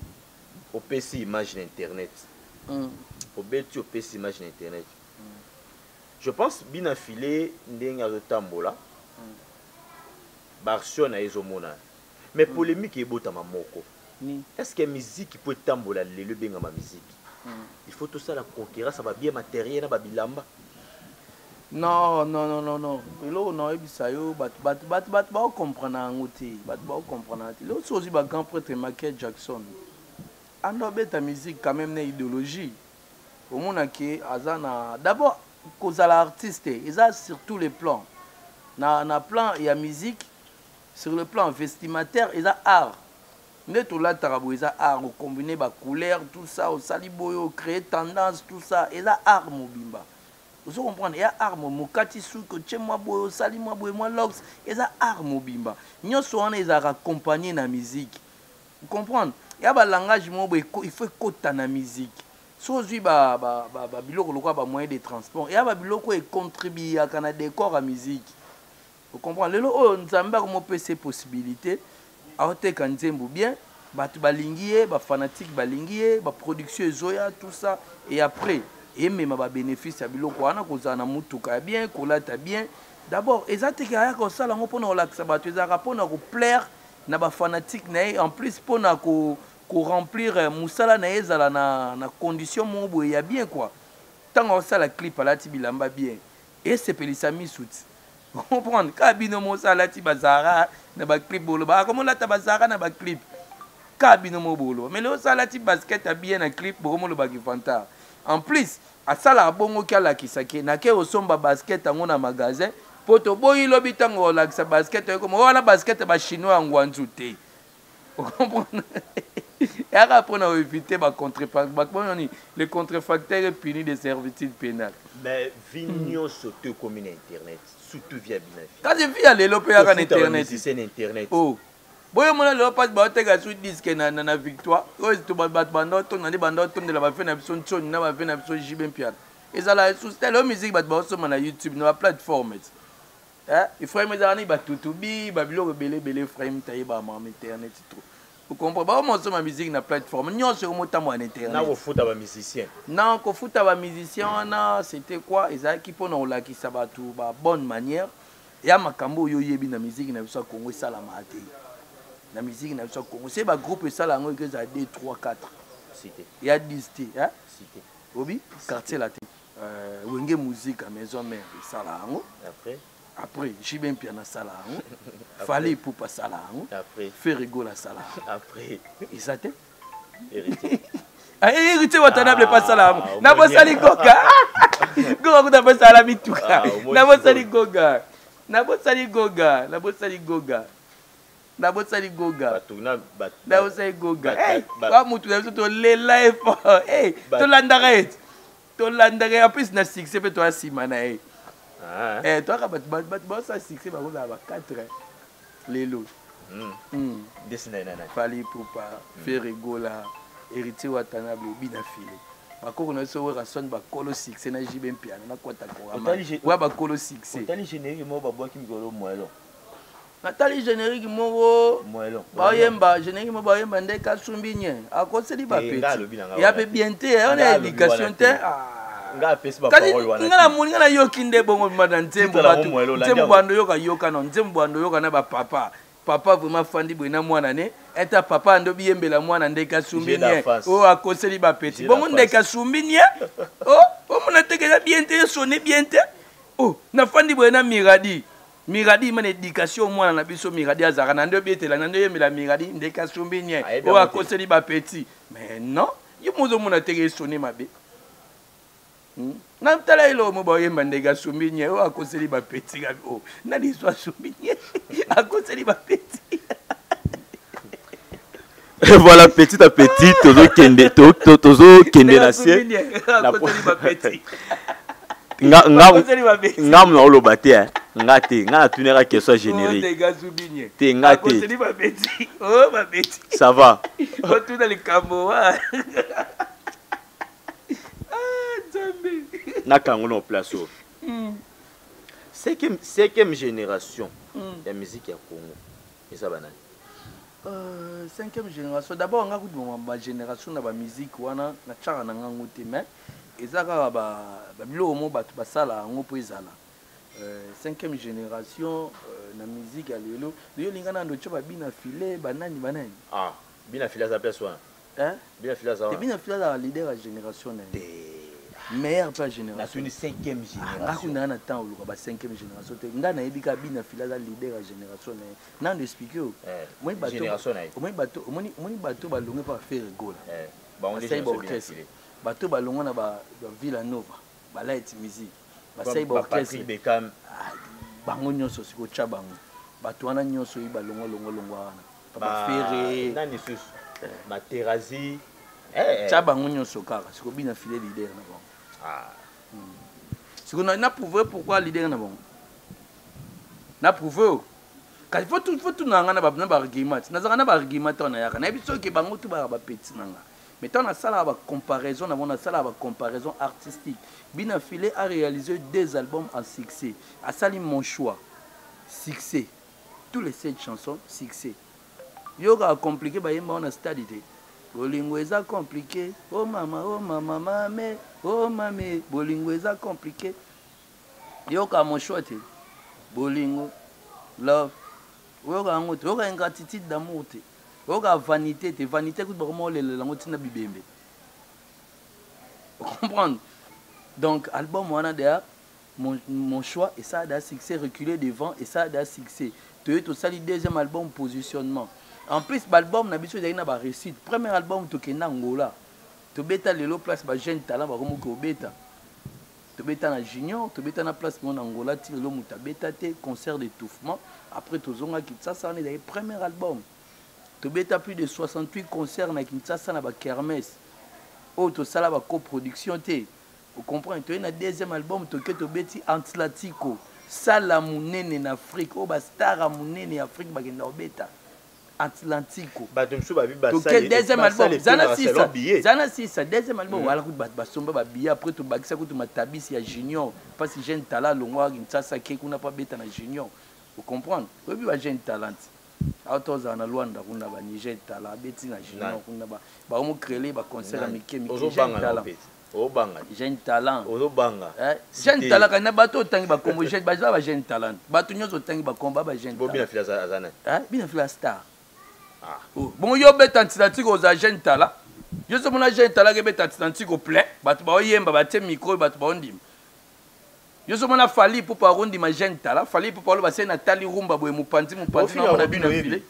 [SPEAKER 2] opesi image na internet. Obeti opesi image na internet. Je pense Bina File ndenge azotambola. Barcelone na ezomona. Mais polémique ebotama moko.
[SPEAKER 3] Ni.
[SPEAKER 2] Est-ce que musique peut tambola lelo ebengama musique? Il faut tout ça la concurrence ba bien matériel na ba bilamba.
[SPEAKER 3] Non, non, non, non, non. Eloko na oyebisa yo, bato, bato, bato, bato bao comprendre yango te. Bato bao comprendre yango te. Lelo soki ozwi ba grand prêtre Michael Jackson, ando abeta musique quand même na idéologie. Omonake aza na d'abord kozala artiste, eza sur tous les plans. Na plan ya musique, sur le plan vestimentaire, eza art. Nde tolataka boye eza art, okombine ba couleur, tout ça, osali boye, ocréer tendance, tout ça, eza art mobimba. Ozo comprendre, eza art mokati suki, otie mwa boye, osali mwa boye, mwa locks, eza art mobimba. Nyonso wana ezalaka accompagné na musique. Comprendre? Ya ba langage moko boye, il faut ekota na musique. So ozwi ba biloko lokola ba moyen de transport, ya ba biloko econtribuaka na décor ya musique. Vous comprenez? Lelo oyo Nzambe akomopesa possibilité aoteka nzembo bien, bato balingi ye, ba fanatique balingi ye, ba production ezoya, tout ça, et après emema ba bénéfice ya biloko wana, kozala na mutuka ya bien, kolata bien. D'abord eza te ke ayaka kosala yango mpona kolakisa bato, ezalaka mpona koplaire na ba fanatique na ye, en plus mpona ko remplir mosala na ye ezala na condition moko boye ya bien quoi. Ntango akosala clip alati bilamba bien, esepelisa misu ti. Comprendre? Kaka bino mosala alati bazara na ba clip, boloba akomolata bazara na ba clip. Ka bino moko bokoloba. Mais lelo sala ti basket ya bien na clip bokomoloba ki vantard. En plus asalaka bongo ki alakisa ke nake kosomba basket yango na magasin po toboyi lobi tango olakisa basket oye wana basket ba chinois ya Nguanzhou te. Ocomprendre? Eyaka pona ko eviter ba contre le contrefacteur est puni de servitude pénale.
[SPEAKER 2] Mais vie nyonso to ekomi na internet surtout via bina.
[SPEAKER 3] Kasi vie ya lelo pe yaka na internet.
[SPEAKER 2] C'est na internet.
[SPEAKER 3] Oh. Boyo mona lelo pasi baoteka su disque na, na, na victoire oyo bato banda otonda nde banda otondela bafe na biso nsoni na bafe na biso JB Mpiana ezala lisusu te lelo musique bato baosomba na YouTube na baplateforme ti eh, Ephraim ezalaka nini batutubi babiloko ebele ebele Ephraim tayebaka makambo internet trop okomprendre baoma osomba musique na plateforme nyonso ekomotambola na internet
[SPEAKER 2] na kofuta bamusicien
[SPEAKER 3] na kofuta bamusicien wana c'était quoi ezalaki mpona kolakisa bato ba bonne manière ya makambo oyo oyebi na musique na biso ya Congo esalamaka te na musique na biso ya Congo se ba groupe esala yango eke ezala 2 3 4
[SPEAKER 2] cité
[SPEAKER 3] ya 10 te hein
[SPEAKER 2] cité
[SPEAKER 3] obi quartier latin Wenge Musica maison mère esala yango
[SPEAKER 2] après
[SPEAKER 3] après JB Mpiana asala yango Fally Ipupa asala yango
[SPEAKER 2] après
[SPEAKER 3] Ferre Gola asala yango
[SPEAKER 2] après
[SPEAKER 3] eza te
[SPEAKER 2] héritier
[SPEAKER 3] Ah, héritier Watanabe ah, pasala yango nabosani
[SPEAKER 2] goga
[SPEAKER 3] goga kuta pasala mituka
[SPEAKER 2] ah,
[SPEAKER 3] nabosani goga nabosani goga nabosani goga nabosani goga nabosani goga wa mutu na biso tolela ye fort tolandaka ye tolandaka ye en plus na succès mpe toya nsima na ye
[SPEAKER 2] ah.
[SPEAKER 3] eh, toyaka bato bato baosala succès bakozala ba 4 lelo Fally Ipupa Ferre Gola Héritier Watanabe Bina File bakoko na biso Werrason bakolo succès na JB Mpiana na Kwata Korama wa bakolo succès
[SPEAKER 2] otali générique moko babwaki mikolo moelo
[SPEAKER 3] natali générique moko bayemba générique moko bayemba nde kasumbi nye akoseli bapeti ya mpe bien te wana éducation te
[SPEAKER 2] kasi
[SPEAKER 3] nga namoni nga nayoki nde bongo na nzembo bato nzembo bando yoka yoka no nzembo bando yoka na bapapa papa vraiment fandi boye na mwana ne eta papa ando biyembela mwana ndeke asumbi nie oyo oh, akoseli bapeti bongo ndeke asumbi nie o oh, omona teke eza bien te esone bien te o oh, nafandi boye na miradi miradi mana education mwana na biso miradi azalaka na nde obetela na nde oyembela miradi ndeke asumbi nie oyo akoseli bapeti mais non yo mozomona teke esone mabe Hmm? Na tala eloko mo baoyemba ndenge asumbi nye oyo akoseli bapeti gabi o oh, na liso asumbi nye akoseli bapeti.
[SPEAKER 2] Voilà, petit à petit tozokende tozokende na se nga nga mna oloba te nga te nga natunaka question générique te nga te
[SPEAKER 3] oh,
[SPEAKER 2] ça va
[SPEAKER 3] otuna likambo wa ah, nzambe
[SPEAKER 2] nakango na place oyo cinquième génération ya musique ya Congo eza banani?
[SPEAKER 3] Cinquième génération d'abord nga kutu ba génération na ba musique wana natiaka na ngango te mais eza kaka babiloko mo bato basala yango mpo ezala cinquième génération na musique ya lelo yo olinga nando tya babina file banani banani
[SPEAKER 2] ah bina file aza place wana.
[SPEAKER 3] Hein?
[SPEAKER 2] Bina file aza
[SPEAKER 3] wana. Bina file azala leader ya génération na ye. Meilleur mpe ya génération.
[SPEAKER 2] Natuni cinquième génération.
[SPEAKER 3] Nga kuna na temps oluka ba cinquième génération te. Nga nayebi kaka Bina file aza leader ya génération na ye. Nando expliquer yo.
[SPEAKER 2] Omoni bato génération na ye.
[SPEAKER 3] Omoni bato omoni omoni bato balongwe pa Ferre Gola.
[SPEAKER 2] Bango nde
[SPEAKER 3] Basali ba orchestre. Bato balongwa na ba Villa Nova, ba Light Music. Basali ba orchestre.
[SPEAKER 2] Patrick Beckham.
[SPEAKER 3] Bango nyonso sikoyo tya bango. Bato wana nyonso oyi balongwa longwa longwa wana. Ba Ferre.
[SPEAKER 2] Nani susu? Ba Terazi.
[SPEAKER 3] Tya bango nyonso kaka sikoyo Bina File leader na bango.
[SPEAKER 2] Ah.
[SPEAKER 3] Sikoyo na prouver pourquoi leader na bango. Na prouver kasi faut tuna nga na ba argument. Nazalaka na ba argument ntango nayaka. Nayebi soki bango tu baka ba petit na nga. Mais ntango nasalaka ba comparaison na bango, nasalaka ba comparaison artistique. Bina File a réalisé 2 albums en succès. Asali Mon Choix, succès. Tous les 7 chansons, succès. Yoka compliqué bayemba wana stade te. Bolingo eza compliqué. Oh mama, oh mama, mame, oh mame. Bolingo eza compliqué. Yoka Mon Choix te. Bolingo, love. Oyoka yango te. Oyoka ingratitude d'amour te. Oyoka vanité te. Vanité kutu bakoma olelela yango ntina bibembe. Comprendre? Donc album wana d'ailleurs mon choix et ça a succès, reculer devant et ça a succès. Toyo tosali deuxième album positionnement. En plus, baalbum na biso ezalaki na baréussite. Premier album, tokenda Angola, tobeta. Lelo place bajeune talent bakomoki kobeta, tobeta na Junior, tobeta na place moko na Angola, ti lelo moto abeta te, concert d'étouffement. Après tozonga Kinshasa. Wana ezalaki premier album, tobeta plus de 68 concerts na Kinshasa, na bakermesse oyo tosala bacoproduction te. Ocomprendre? Toye na deuxième album, toke tobeti Atlantico, sala monene na Afrique oyo bastar ya monene ya Afrique bakenda kobeta Atlantico.
[SPEAKER 2] Bato mosusu babi
[SPEAKER 3] toke deuxième album, zana sisa, zana sisa. Deuxième album wala kutu bato basomba babillet. Après tobakisa kutu matabisi ya Junior, mpasi jeune talent alongwaka Kinshasa, ke kuna mpo abeta na Junior. Ocomprendre? Oyebi bajeune talent awa, tozala na Lwanda kuna, baniger talent abeti na Junior kuna, baomocrele baconcert ya mike mike. Jeune talent,
[SPEAKER 2] Obanga.
[SPEAKER 3] Jeune talent.
[SPEAKER 2] Ozobanga.
[SPEAKER 3] Jeune talent kandi na bato otangi bakombo baza ba jeune talent. Bato nyonso otangi bakombo ba jeune.
[SPEAKER 2] Bina Fila aza nani?
[SPEAKER 3] Bina Fila star. Bongo yo obeta Atlantique, oza jeune talent? Yo so mona jeune talent kebeta Atlantique plein, bato baoyemba, batie micro oyo, bato baondima. Yo so mona Fally Ipupa akondima jeune talent? Fally Ipupa oloba se natali rumba boye, mopanzi mopanzi, naomona bino file.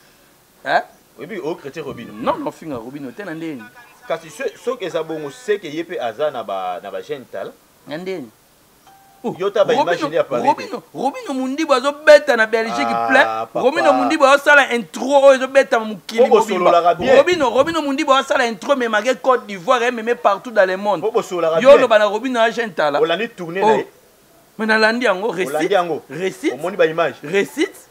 [SPEAKER 2] Oyebi ochrétien Robino?
[SPEAKER 3] Non, naofinga Robino te na ndeni.
[SPEAKER 2] Kasi soki eza bongo, seke ye mpe aza na bajeune talent.
[SPEAKER 3] Na ndeni?
[SPEAKER 2] Yo ta baimagine ya
[SPEAKER 3] Robino, Robino Mundibu azobeta na Belgique plein. Robino Mundibu azosala intro oyo ezobeta mokili mobimba. Robino Mundibu azosala intro, memake Côte d'Ivoire, ememe partout dans le monde. Yo oloba na Robino ya jeune talent?
[SPEAKER 2] Olandi tournée na ye?
[SPEAKER 3] Mais nalandi yango.
[SPEAKER 2] Olandi yango?
[SPEAKER 3] Réussite.
[SPEAKER 2] Omoni baimage?
[SPEAKER 3] Réussite.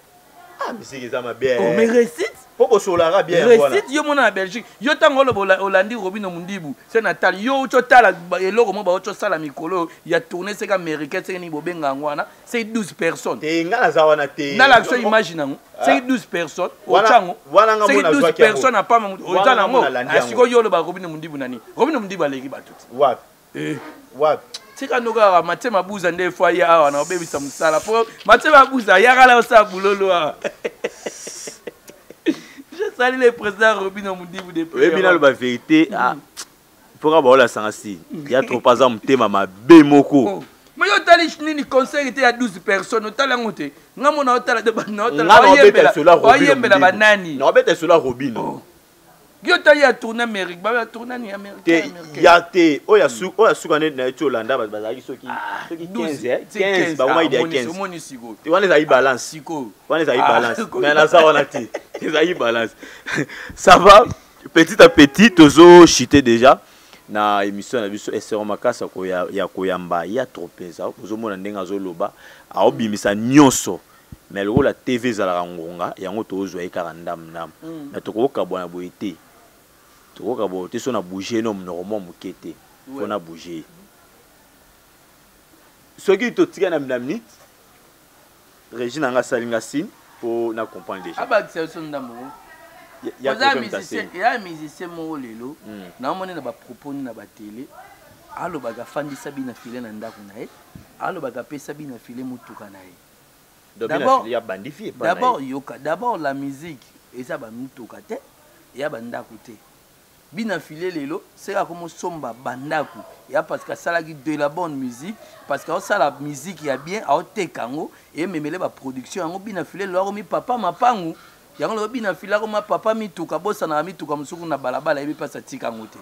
[SPEAKER 2] Ah, misiki eza mabe.
[SPEAKER 3] Oh, mais réussite.
[SPEAKER 2] Mpo bosololaka bien.
[SPEAKER 3] Réussite. Yo mona na Belgique, yo ntango oloba olandi Robino Mundibu, se natali yo outi otala eloko mo bauti osala mikolo ya tournée, seka américain, seke nini bobenga yango wana, c'est 12 personnes.
[SPEAKER 2] Te, nga naza wana te.
[SPEAKER 3] Nalakisa image nango, c'est 12 personnes. Otya yango, c'est 12 personnes apama oza nango. Sikoyo yo oloba Robino Mundibu nani? Robino Mundibu aleki bato te.
[SPEAKER 2] Wapi? Wapi?
[SPEAKER 3] Tika no kaka Matie Mabuza nde efo aya awa na obebisa mosala, po Matie Mabuza ayaka na osala bulolo awa. Je salue le président Robino Mundibu depuis.
[SPEAKER 2] Oyebi, naloba vérité mpoka baolasanga si ya trop, aza motema mabe moko.
[SPEAKER 3] Mais yo otali nini? Concert te ya 12 personnes, otali yango te. Nga mona otala, oyembela banani?
[SPEAKER 2] Naobeta solo Robino.
[SPEAKER 3] Yo otali ya tourne Amérique, ba tourne ni
[SPEAKER 2] Amérique ya te, oyo ya suka nde na ye ti olanda, bato bazalaki soki 15, 15, bakomaki ya 15.
[SPEAKER 3] Omoni sikoyo?
[SPEAKER 2] Wana ezali balance.
[SPEAKER 3] Sikoyo.
[SPEAKER 2] Wana ezali balance, mais naza wana te, ezali balance. Ça va, petit à petit tozo chuter déjà na émission na biso. Esero makasi ya koyamba ya trop mpenza. Ozomona ndenge azoloba, aobimisa nyonso, mais lokola TV ezalaka ngonga yango, tozwa ye kaka ndamu ndamu. Mais tokokabwana boye te, tokokabwana te. So na bouge no monoko mwa moke te mpo na bouge. Soki totika na minute, régie na nga asalinga signe mpo na comprendre déjà.
[SPEAKER 3] Abakisa biso ndambo. Ya musicien moko lelo naomoni na bapropos na batele, alobaka afandisa bina file na ndako na ye, alobaka apesa bina file motuka na ye. D'abord yoka, d'abord la musique eza bamutuka te, eya bandako te. Bina file lelo seka komosomba bandako ya parce que asalaki de la bonne musique, parce que aosala musique ya bien, aoteka yango, ememele baproduction yango. Bina file lelo akomi papa mapangu yango. Lelo bina file akoma papa mituka, bosanaka mituka mosuku na balabala, yebi mpasi atika yango te.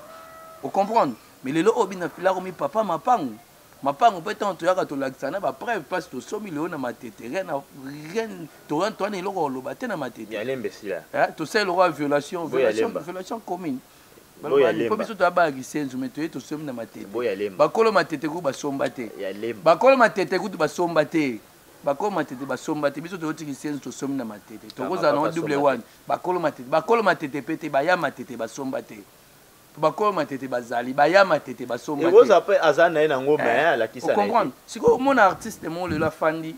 [SPEAKER 3] Ocomprendre? Mais lelo oyo bina file akomi papa mapangu, mapango mpe ntango toyaka tolakisa na bapreuve mpasi tosombi lelo na Matete, rien rien, towana eloko koloba te na Matete. Tosala eloko ya violation, violation commune, mpo biso toya kisenzu, me toye tosombi na Matete. Bakolo Matete kutu basomba te, bakolo Matete kutu basomba te, bakolo Matete basomba te. Biso toyoti kisenzu, tosombi na Matete, tokozala nango double one. Bakolo Matete, bakolo Matete mpe te, baya Matete basomba te, bakolo Matete bazali, baya Matete basomba.
[SPEAKER 2] Te mpe aza na ye nango, mais alakisa.
[SPEAKER 3] Comprendre? Sikoyo omona artiste moko lelo afandi,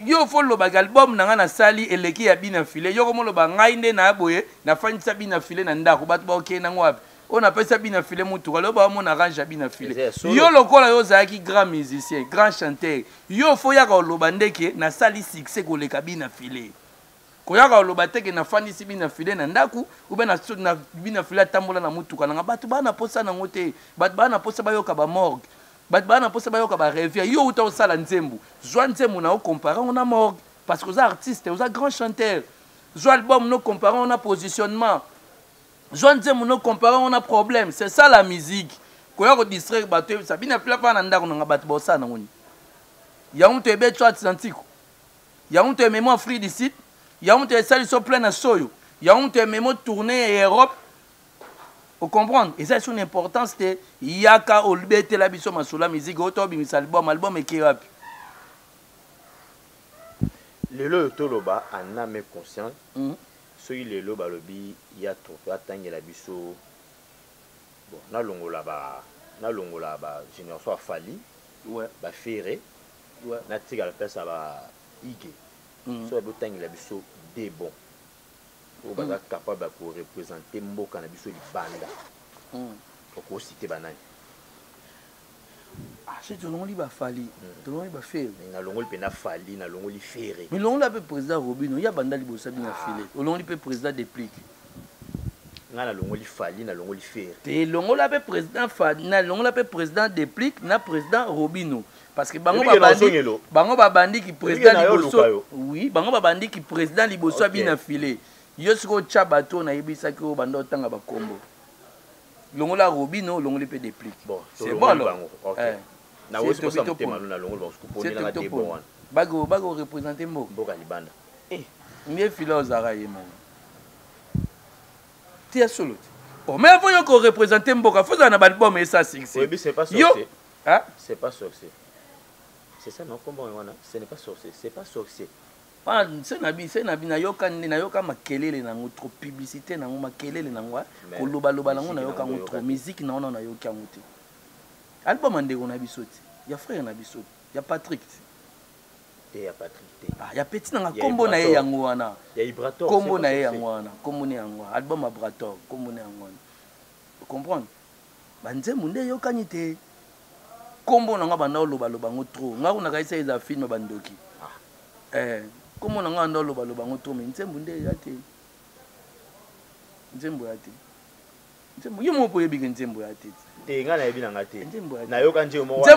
[SPEAKER 3] yo fo lobaka album na ngai nasali eleki ya bina file. Yo komoloba ngai nde na boye nafandisa bina file na ndako, bato bakokende nango wapi? Oyo napesa bina file motuka, lelo baomona range ya bina file. Yo lokola yo ozalaki grand musicien, grand chanteur, yo fo yaka oloba ndeke nasali succès koleka bina file. Koyaka oloba te ke nafandisi bina file na ndako ube na bina file atambola na motuka nanga. Bato baa na posa nango te. Bato baa na posa bayoka bamorgue, bato baa na mposa bayoka barevia. Yo uta osala nzembo, zwa nzembo na ocompare yango na morgue, parce que oza artiste, oza grand chanteur. Zwa album no comparer na positionnement. Zwa nzembo no comparer na problème. C'est ça la musique. Koya ko distraire bato oyebisa bina pila pa na ndako nanga bato baosala nango nini. Yango moto ebeti Atlantique. Yango moto ememi Afrique du Sud. Yango moto esali so plein na soyo. Yango moto ememi tournée ya Europe. Ocomprendre eza son importance te. Yaka olbetela biso masolo ya musique oyo tobimisa album. Album eke wapi?
[SPEAKER 2] Lelo oyo toloba en âme et conscience. Soki lelo balobi ya trophée atangela biso, bon, nalongola ba nalongola ba génération ya Fally, ba Ferre, natikala place ya ba Ige. So botangela biso de bon oyo baza capable ya koreprésenter mboka na biso libanda, okosite banani?
[SPEAKER 3] Ah, soki tolongoli baFally, tolongoli baFerre.
[SPEAKER 2] Nalongoli mpenza Fally, nalongoli Ferre.
[SPEAKER 3] Mais longola mpe président Robino ya banda liboso bina file. Olongoli mpe président Deplique.
[SPEAKER 2] Ngai nalongoli Fally, nalongoli Ferre.
[SPEAKER 3] Te, longola mpe président Fally, na longola mpe président Deplique na président Robino, parce que bango babandi, bango babandiki président liboso. Oui, bango babandiki président liboso ya bina file. Yo sikoyo otya bato oyo nayebisaki oyo banda otanga bakombo. Longola Robino, olongoli mpe Deplique.
[SPEAKER 2] Bon, c'est bon alors. Nawesi.
[SPEAKER 3] Bago bago représente mboka.
[SPEAKER 2] Mboka libanda.
[SPEAKER 3] Eh, nge fila ozalaka ye moko tia solo te. Oh, mais avant yo koreprésente mboka, faut ozala na baalbum esa succès.
[SPEAKER 2] C'est pas sorcier. C'est pas sorcier, c'est ça? Non, comment wana ce n'est pas sorcier, c'est pas sorcier.
[SPEAKER 3] Wana se na bi se na bi nayoka nde nayoka makelele nango trop, publicité nango, makelele nango, kolobaloba nango, nayoka yango trop. Musique na wana nayoki yango te. Album ya ndeko na biso te, ya frère na biso te, ya Patrick te.
[SPEAKER 2] Te, ya Patrick te.
[SPEAKER 3] Ah, ya petit nanga, kombo na ye yango wana.
[SPEAKER 2] Ya Ibrator.
[SPEAKER 3] Kombo na ye yango wana, kombo na yango wana, album ya Brator, kombo na yango wana. Comprendre, banzembo nde eyokani te. Kombo nango banda olobaloba yango trop, nga kuna kayisa eza film bandoki. Eh, kombo nango anda olobaloba yango trop, mais nzembo nde eza te, nzembo ya te, nzembo yo moko oyebi ke nzembo ya te.
[SPEAKER 2] Te, ngai nayebi na nga te. Nayoka nzembo
[SPEAKER 3] moko.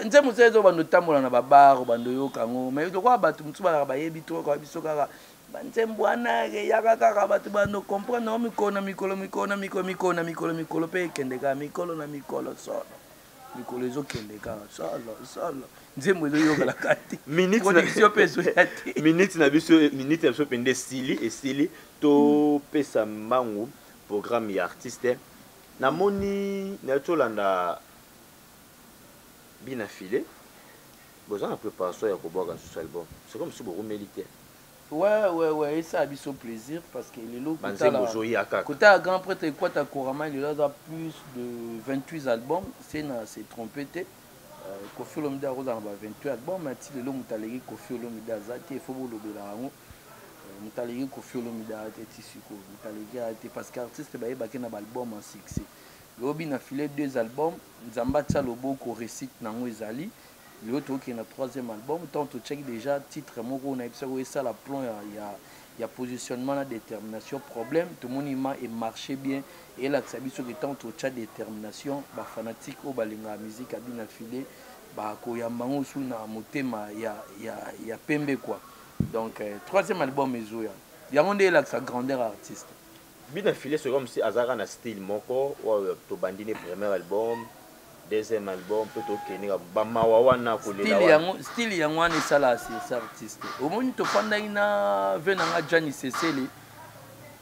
[SPEAKER 3] Nzembo se ezo bando otambola na babar, bando oyoka yango, mais lokola bato mosusu balaka bayebi to yoka biso kaka banzembo wana eyaka kaka, bato bando comprendre yango mikolo na mikolo, mikolo na mikolo, mikolo na mikolo, mikolo mpe ekende kaka mikolo na mikolo, solo mikolo ezokende kaka solo solo, nzembo ezoyokalaka te, production mpe ezoya te.
[SPEAKER 2] Minute na biso mpenza esili, esili. Topesa mbangu programme ya artiste. Namoni naye tolanda bina file, boza na préparation ya kobwaka lisusu album. C'est comme si bokomeli te.
[SPEAKER 3] Ouais, esala biso plaisir parce que lelo
[SPEAKER 2] banzembo ozoya kaka.
[SPEAKER 3] Kotala grand prêtre Ekwata Korama, lelo aza plus de 28 albums, se na se trompe te. Koffi Olomide akozala na ba 28 album, mais ti lelo moto aleki Koffi Olomide aza te. Efo bolobela yango, moto aleki Koffi Olomide aza te ti sikoyo, moto aleki aza te, parce que artiste bayebaki na baalbum en succès. Lobi na file deux albums, Nzambe atia loboko, réussite nango ezali. Lelo tokokende na troisième album. Ntango totiaki déjà titre moko oyo nayebisaki oyo esala plan ya positionnement na détermination, problème tomoni ma emarché bien, eyelakisa biso ke ntango totya détermination, bafanatique oyo balingaka musique abina file bakoyamba yango su na motema ya pembe quoi. Donc troisième album ezoya, yango nde elakisa grandeur artiste.
[SPEAKER 2] Bina file, c'est comme si azalaka na style moko oyo tobandi ne premier album, deuxième album, mpe tokende bamawa wana kolela.
[SPEAKER 3] Yango style yango wana esalaka succès artiste. Omoni, tofandaki na ve na nga Jani Sesele,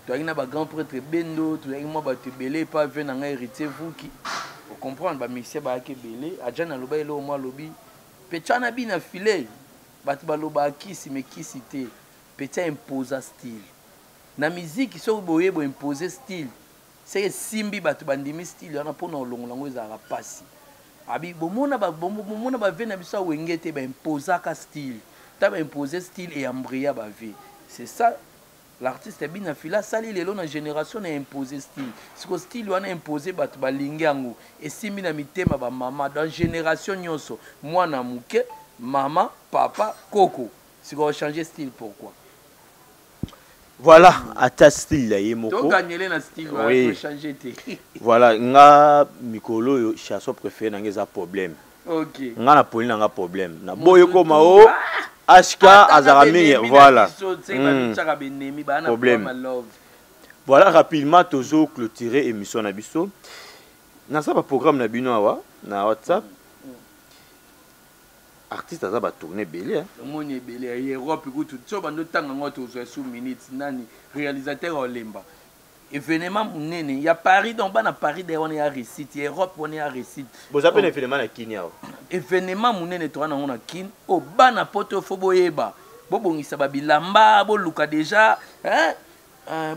[SPEAKER 3] toyaki na bagrand prêtre Bendo, toyaki mwa bato ebele epa ve na nga Héritier Vuki. Ocomprendre, bamusicien bayaki ebele. Ajani aloba eloko mwa, alobi mpe tya na bina file, bato balobaka kisi me kisi te, mpe tia imposa style na miziki. Soki boye boimpose style, seke esimbi, bato bandimi style wana, mpona olongola yango ezalaka mpasi. Abi bomona bave na biso awenge te, baimposaka style ta baimpose style eyambria bave. C'est ça l'artiste Bina Fila asali lelo na génération na impose style. Siko style wana impose, bato balingi yango, esimbi na mitema bamama dans génération nyonso, mwana moke, mama, papa, koko. Siko ochange style pourquoi?
[SPEAKER 2] Voilà, ata style ya ye moko.
[SPEAKER 3] Toganyele na style wana.
[SPEAKER 2] Oui.
[SPEAKER 3] Tochange te.
[SPEAKER 2] Voilà, nga mikolo oyo chanson préférée na nga eza Problème. Nga na poli na nga Problème na boyo ekoma o. HK azalaka mingi, voilà.
[SPEAKER 3] Problème.
[SPEAKER 2] Voilà, rapidement tozo clôturer émission na biso. Naza baprogramme na bino awa na WhatsApp. Artiste aza batourne ebele.
[SPEAKER 3] Omoni ebele ya Europe kutu so bando ntanga yango, tozwa su minute nani réalisateur olemba événement monene ya Paris. Donc bana Paris de wana ya réussite, ya Europe wana ya réussite.
[SPEAKER 2] Boza mpe na événement na Kini awa?
[SPEAKER 3] Événement monene toza nango na Kine. Oyo bana Poto, fo boyeba, bobongisa babilamba, boluka déjà, hein?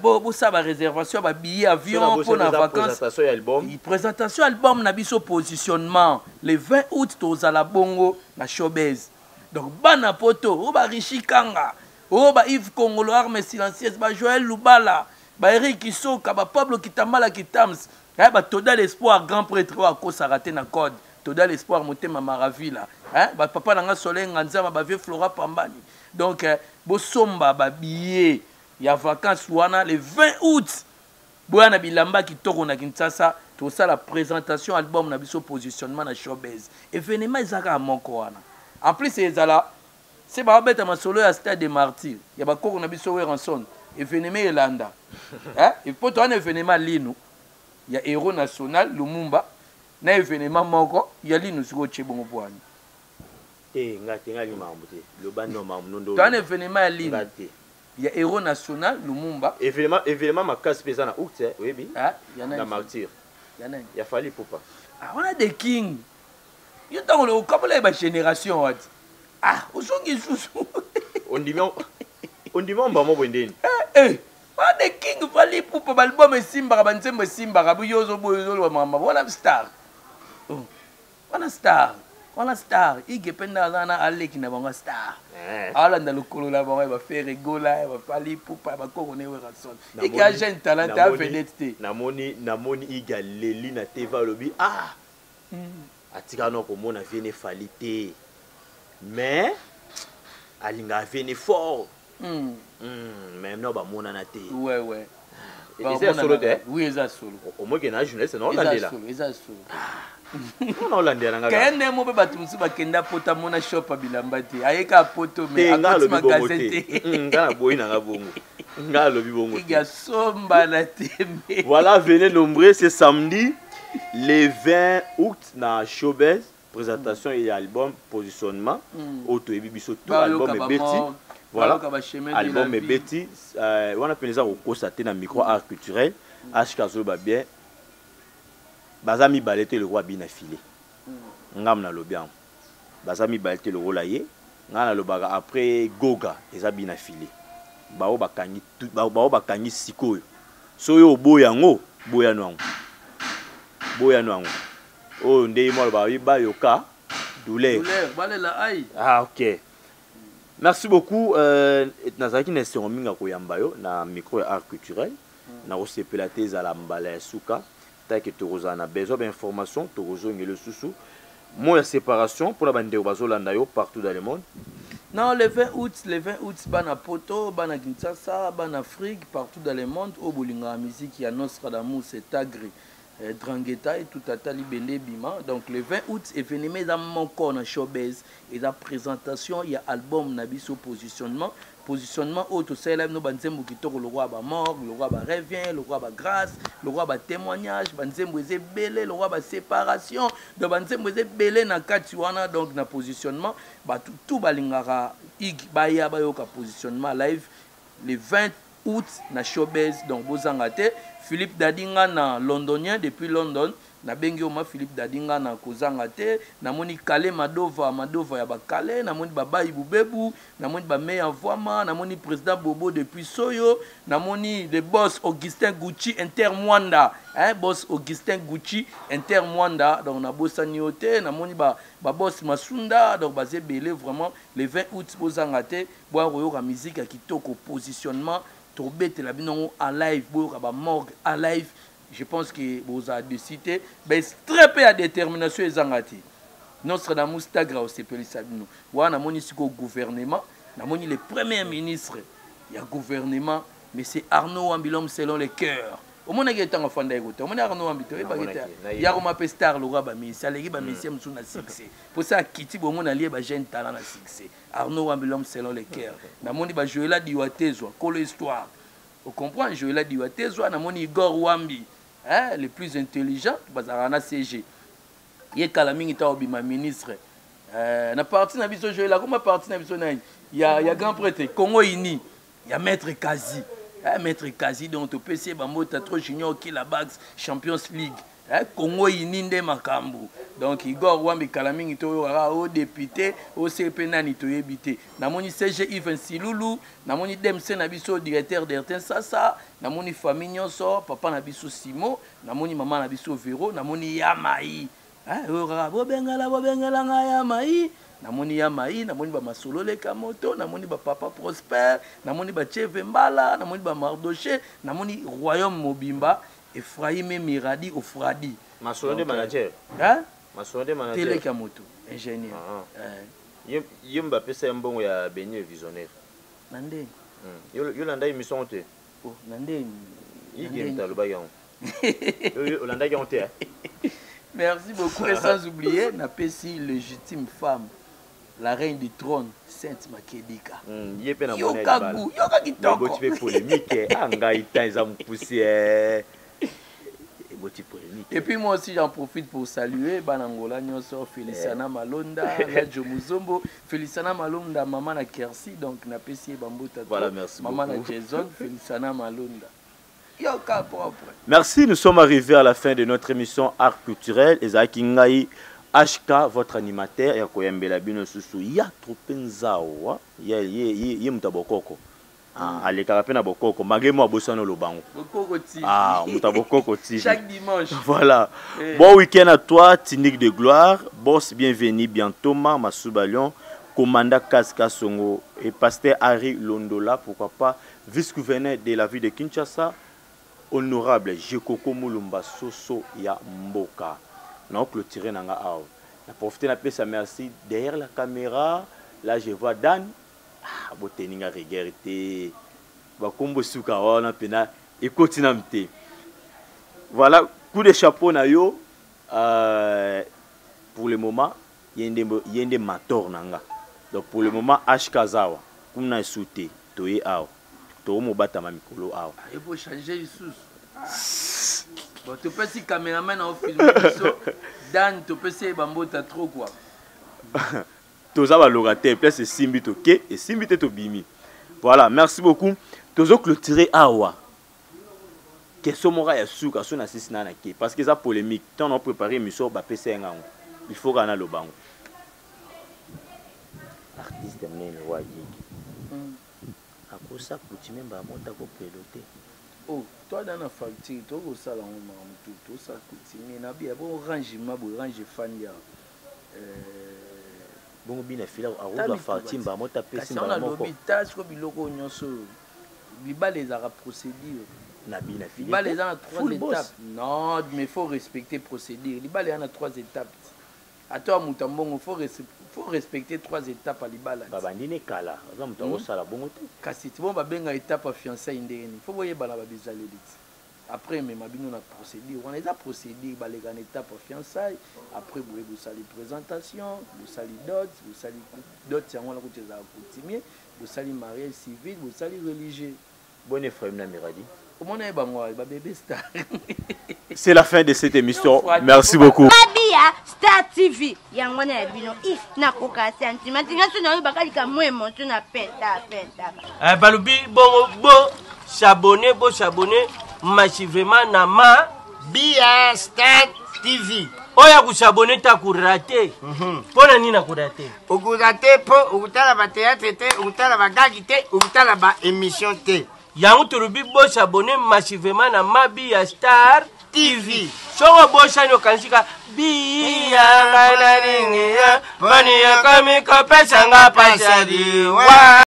[SPEAKER 3] Bosala baréservation ya babillet avion mpona vacances.
[SPEAKER 2] Présentation ya album.
[SPEAKER 3] Présentation album na biso Positionnement, le 20 août tozala bongo na Showbase. Donc bana Poto oyo, barichi kanga oyo, ba Yves Congolo arme silencieuse, ba Joël Lubala, ba Eric Kisoka, ba Pablo Kitambala Kitams, batoda l'espoir, grand prêtre oyo akosaka te na code toda l'espoir, motema maravila, bapapa na nga Soleil Nganzama, bavieux Flora Pambani. Donc bosomba babillet ya vacances wana le 20 août, boya na bilamba kitoko na Kinshasa. Tosala présentation album na biso Positionnement na Showbase. Événement eza kaka moko wana. En plus ezala se babeta masolo ya Stade de Martyr ya bakoko na biso Werrason. Événement elanda po towana événement lino ya héros national Lumumba na événement moko ya lino. Sikoyo otie bongo po wani?
[SPEAKER 2] Te, nga te, nga makambo te, loba no makambo nondo.
[SPEAKER 3] Towana événement ya lino
[SPEAKER 2] Nga te.
[SPEAKER 3] ya héros national Lumumba.
[SPEAKER 2] Événement makasi mpe eza na août, oyebi?
[SPEAKER 3] Ah, ya nani?
[SPEAKER 2] Na Martyr.
[SPEAKER 3] Ya nani?
[SPEAKER 2] Ya Fally Ipupa.
[SPEAKER 3] Ah, wana the king. Yo ntango okabola ye bagénération wati, ah, ozongi lisusu.
[SPEAKER 2] Ondimi ombamo boye ndeni?
[SPEAKER 3] Eh, wana the king Fally Ipupa. Baalbum esimbaka, banzembo esimbaka. Yo ozoboya, ozoloba makambo wana. Star. Oh, wana star, wana star. Ige mpe nde aza na aleki na bango star. Alanda lokolo na bango ya baFerre Gola, ya baFally Ipupa, ya bakoko na Werrason. Ige a jeune talent, a vedette te.
[SPEAKER 2] Namoni Ige aleli na TV, alobi: "Ah, atikala na komona vieux ne Fally te, mais alingaka vieux ne fort." Mais no bamonana te.
[SPEAKER 3] Ouais.
[SPEAKER 2] Eza ya solo te?
[SPEAKER 3] Oui, eza solo.
[SPEAKER 2] Omoke na journaliste na
[SPEAKER 3] Eza
[SPEAKER 2] olandela.
[SPEAKER 3] solo, eza solo.
[SPEAKER 2] Ona olandela na
[SPEAKER 3] Kaya
[SPEAKER 2] nga.
[SPEAKER 3] nde mo mpe bato mosusu bakenda Poto, amona shop ya bilamba te, ayeka Poto
[SPEAKER 2] Te,
[SPEAKER 3] me
[SPEAKER 2] nga
[SPEAKER 3] akoti
[SPEAKER 2] alobi bongo
[SPEAKER 3] magasin
[SPEAKER 2] te.
[SPEAKER 3] te.
[SPEAKER 2] Nga na boyi nanga bongo, nga alobi bongo
[SPEAKER 3] Ige
[SPEAKER 2] te.
[SPEAKER 3] asomba na tembe.
[SPEAKER 2] Voilà, venez nombreux, c'est samedi le 20 août na Showbase, présentation et album Positionnement. Oyo toyebi biso tout, album ebeti. Voilà, album ebeti wana mpenza, eza kokosa te na micro art culturel. HK azoloba bien, baza mibale te lokola bina file. Ngam nalobi yango, baza mibale te lokola ye. Ngai nalobaka après Goga eza bina file. Bao bakangi bao bakangi sikoyo. So oyo oboya yango, boyano yango, boyano yango. Oyo nde ye mo alobaka bayoka douleur.
[SPEAKER 3] Douleur, balela ai.
[SPEAKER 2] Ah ok, merci beaucoup. Nazalaki na esengo mingi ya koyamba yo na micro ya art culturel. Nakosepela te ezala mbala ya suka take. Tokozala na besoin bainformation, tokozongela lisusu mot ya séparation mpona bandeko bazolanda yo partout dans le monde.
[SPEAKER 3] Non, le 20 août, le 20 août, bana Poto, bana Kinshasa, bana Afrique, partout dans le monde, oyo bolingaka musique ya Nostradamus et Tagri, Drangueta et tout ata libende bima. Donc le 20 août, événement eza moko na Showbase, eza présentation ya album na biso Positionnement. Positionnement oyo tosalela bino banzembo kitoko lokola bamorgue, lokola barevient, lokola bagrâce, lokola batémoignage. Banzembo eza ebele, lokola baséparation. Donc banzembo eza ebele na kati wana. Donc na Positionnement, bato tu balingaka ig baya bayoka Positionnement live le 20 août na Showbase. Donc bozanga te. Philippe Dadinga na londonien, depuis London nabengi yo ma Philippe Dadinga na kozanga te. Namoni Kale Madova, Madova ya bakale. Namoni babai Bubebu, namoni bameya Voama, namoni président Bobo depuis Soyo, namoni le boss Augustin Gucci Inter Mwanda, hein, boss Augustin Gucci Inter Mwanda. Donc nabosani yo te. Namoni baboss ba Masunda. Donc baza ebele vraiment. Le 20 août, bozanga te, boya koyoka musique ya kitoko Positionnement. Tobetela bino yango en live, boyoka bamorgue en live. Je pense que bozala déçus te. Baextrait mpe ya détermination ezanga te. Nostradamus Tagra osepelisa bino wana. Namoni sikoyo gouvernement, namoni le premier ministre ya gouvernement, monsieur Arnaud Wambi, l'homme selon le cœur. Omonaki ye ntango afanda ye kota, omoni Arnaud Wambi te, oyebaki te. Ya koma mpe star lokola bamisi, aleki bamisi mosusu na succès. Mpo sa akiti bongo na lie ba jeune talent na succès. Arnaud Wambi, l'homme selon le cœur. Namoni ba Joëla Diwatezwa, kolo histoire. Ocomprendre Joëla Diwatezwa, namoni Igor Wambi, hein, le plus intelligent, bazalaka na CG. Ye kala mingi ntango obima ministre. Na parti na biso Joël akoma parti na biso nani ya grand prêtre Congo uni ya maître Kazi. Maître Kazi, donc topesi ye bambota trop junior Kila Bax Champions League. Congo uni nde makambo. Donc Igor Wambi kala mingi toyokaka o député o CP nani toyebi te. Namoni CG Yves Silulu, namoni DMC na biso directeur d'Ertin Sasa, namoni famille nyonso, papa na biso Simo, namoni mama na biso Vero, namoni Yamai. Oyokaka bobengela bobengela nga Yamai. Namoni Yamai, namoni ba Masolo leka moto, namoni ba papa Prosper, namoni ba Cheve Mbala, namoni ba Mardoché, namoni royaume mobimba Ephraim Miradi Ofradi.
[SPEAKER 2] Masolo nde manager.
[SPEAKER 3] Hein?
[SPEAKER 2] Masolo nde manager.
[SPEAKER 3] Teleka moto, ingénieur.
[SPEAKER 2] Ye mbapesa ya mbongo ya Beni visionnaire.
[SPEAKER 3] Na ndeni.
[SPEAKER 2] Yo landa émission te.
[SPEAKER 3] Oh, na ndeni.
[SPEAKER 2] Yige mtaloba yango. Yo landa yango te.
[SPEAKER 3] Merci beaucoup et sans oublier napesi légitime femme, la reine du trône, Sainte Makedika.
[SPEAKER 2] Ye pe na
[SPEAKER 3] yoka gu, yoka kitoko.
[SPEAKER 2] Boti pe polémique, ah ngai temps eza mpusi eh. Boti polémique.
[SPEAKER 3] Et puis moi aussi j'en profite pour saluer Banangola nyonso, Feliciana Malonda, Nadjo Muzombo, Feliciana Malonda, maman na Kersi, donc napesi bambota.
[SPEAKER 2] Voilà, merci
[SPEAKER 3] maman
[SPEAKER 2] beaucoup.
[SPEAKER 3] Na Jason, Feliciana Malonda. Yoka propre.
[SPEAKER 2] Merci, nous sommes arrivés à la fin de notre émission Art Culturel. Ezaki Ngai, HK, votre animateur, ya koyambela bino susu ya tropenzawa, ya ye ye ye mutabokoko. Ah, alekaka pe na bokoko, malgré moi bosano lobango.
[SPEAKER 3] Bokoko TV.
[SPEAKER 2] Ah, mutabokoko TV.
[SPEAKER 3] Chaque dimanche.
[SPEAKER 2] Voilà.
[SPEAKER 3] Eh.
[SPEAKER 2] Bon week-end à toi, Tinique de gloire. Boss, bienvenue bientôt, ma Masuba Lyon, commandant Kaska Songo et pasteur Harry Londola, pourquoi pas vice-gouverneur de la ville de Kinshasa, honorable Jekoko Mulumba Soso ya Mboka. Na clôturer nanga awa. Na profiter na pesa merci derrière la caméra, là je vois Dan. Ah, boteninga rigueur te. Ba kombo suka wana pena ekoti na mte. Voilà, coup de chapeau na yo. Pour le moment, yende mentor nanga. Donc pour le moment HK Zawa, kuna esute toye awa. To mobata ma mikolo awa.
[SPEAKER 3] Ah, il faut changer lisusu. Bon, tu peux si caméraman au film biso Dan, tu peux si bambota trop quoi.
[SPEAKER 2] Toza ba locataire place esimbi toke, esimbi te tobimi. Voilà, merci beaucoup. Tozo clôturer awa. Question moko ya suka so na sisi na na ke parce que ça polémique. Tant on préparer émission ba pesa ngango. Il faut kana lobango. Artiste mnene wa yiki. Akosa coutume mba mota ko pelote.
[SPEAKER 3] Oh, toi dans la facture, toi au salon tout, tout ça coutume na bien bon rangement bo range fania.
[SPEAKER 2] Bongo bina fila aruba facture mba mota pesi mba moko.
[SPEAKER 3] Kasi tala siko biloko nyonso. Libala ezaka procédure.
[SPEAKER 2] Na bina fila.
[SPEAKER 3] Libala eza na 3 étapes. Non, mais faut respecter procédure. Libala eza na 3 étapes. Atoa muta mbongo, faut respecter 3 étapes à libala.
[SPEAKER 2] Baba ndine kala, aza muta osala bongo te.
[SPEAKER 3] Kasi ti bon babenga étape à fiançailles ndeni. Faut boyeba na ba bizaleli. Après même bino na procédure, on eza procédure baleka na étape à fiançailles, après boye bosali présentation, bosali dot, bosali dot yango na kuteza coutumier, bosali mariage civil, bosali religieux.
[SPEAKER 2] Bonne Ephraim na Miradi.
[SPEAKER 3] Comment est bango ba bébé star.
[SPEAKER 2] C'est la fin de cette émission. Merci beaucoup.
[SPEAKER 4] Mabia Star TV. Yango na bino if na koka sentiment nga so na yo bakalika mo émotion na penta penta.
[SPEAKER 5] Eh balobi bongo bo s'abonner bo s'abonner massivement na ma
[SPEAKER 6] Bia Star TV.
[SPEAKER 5] Oya ku s'abonner ta ku rater. Pona nini na ku rater?
[SPEAKER 6] Oku rater po okutala ba théâtre te, okutala ba gag te, okutala ba émission te.
[SPEAKER 5] Yango tolobi bo s'abonner massivement na Mabia Star
[SPEAKER 6] TV.
[SPEAKER 5] Soko bosani okanisi Bia nga nalingi ya, bani ya kami kopesa nga pasi ya liwa.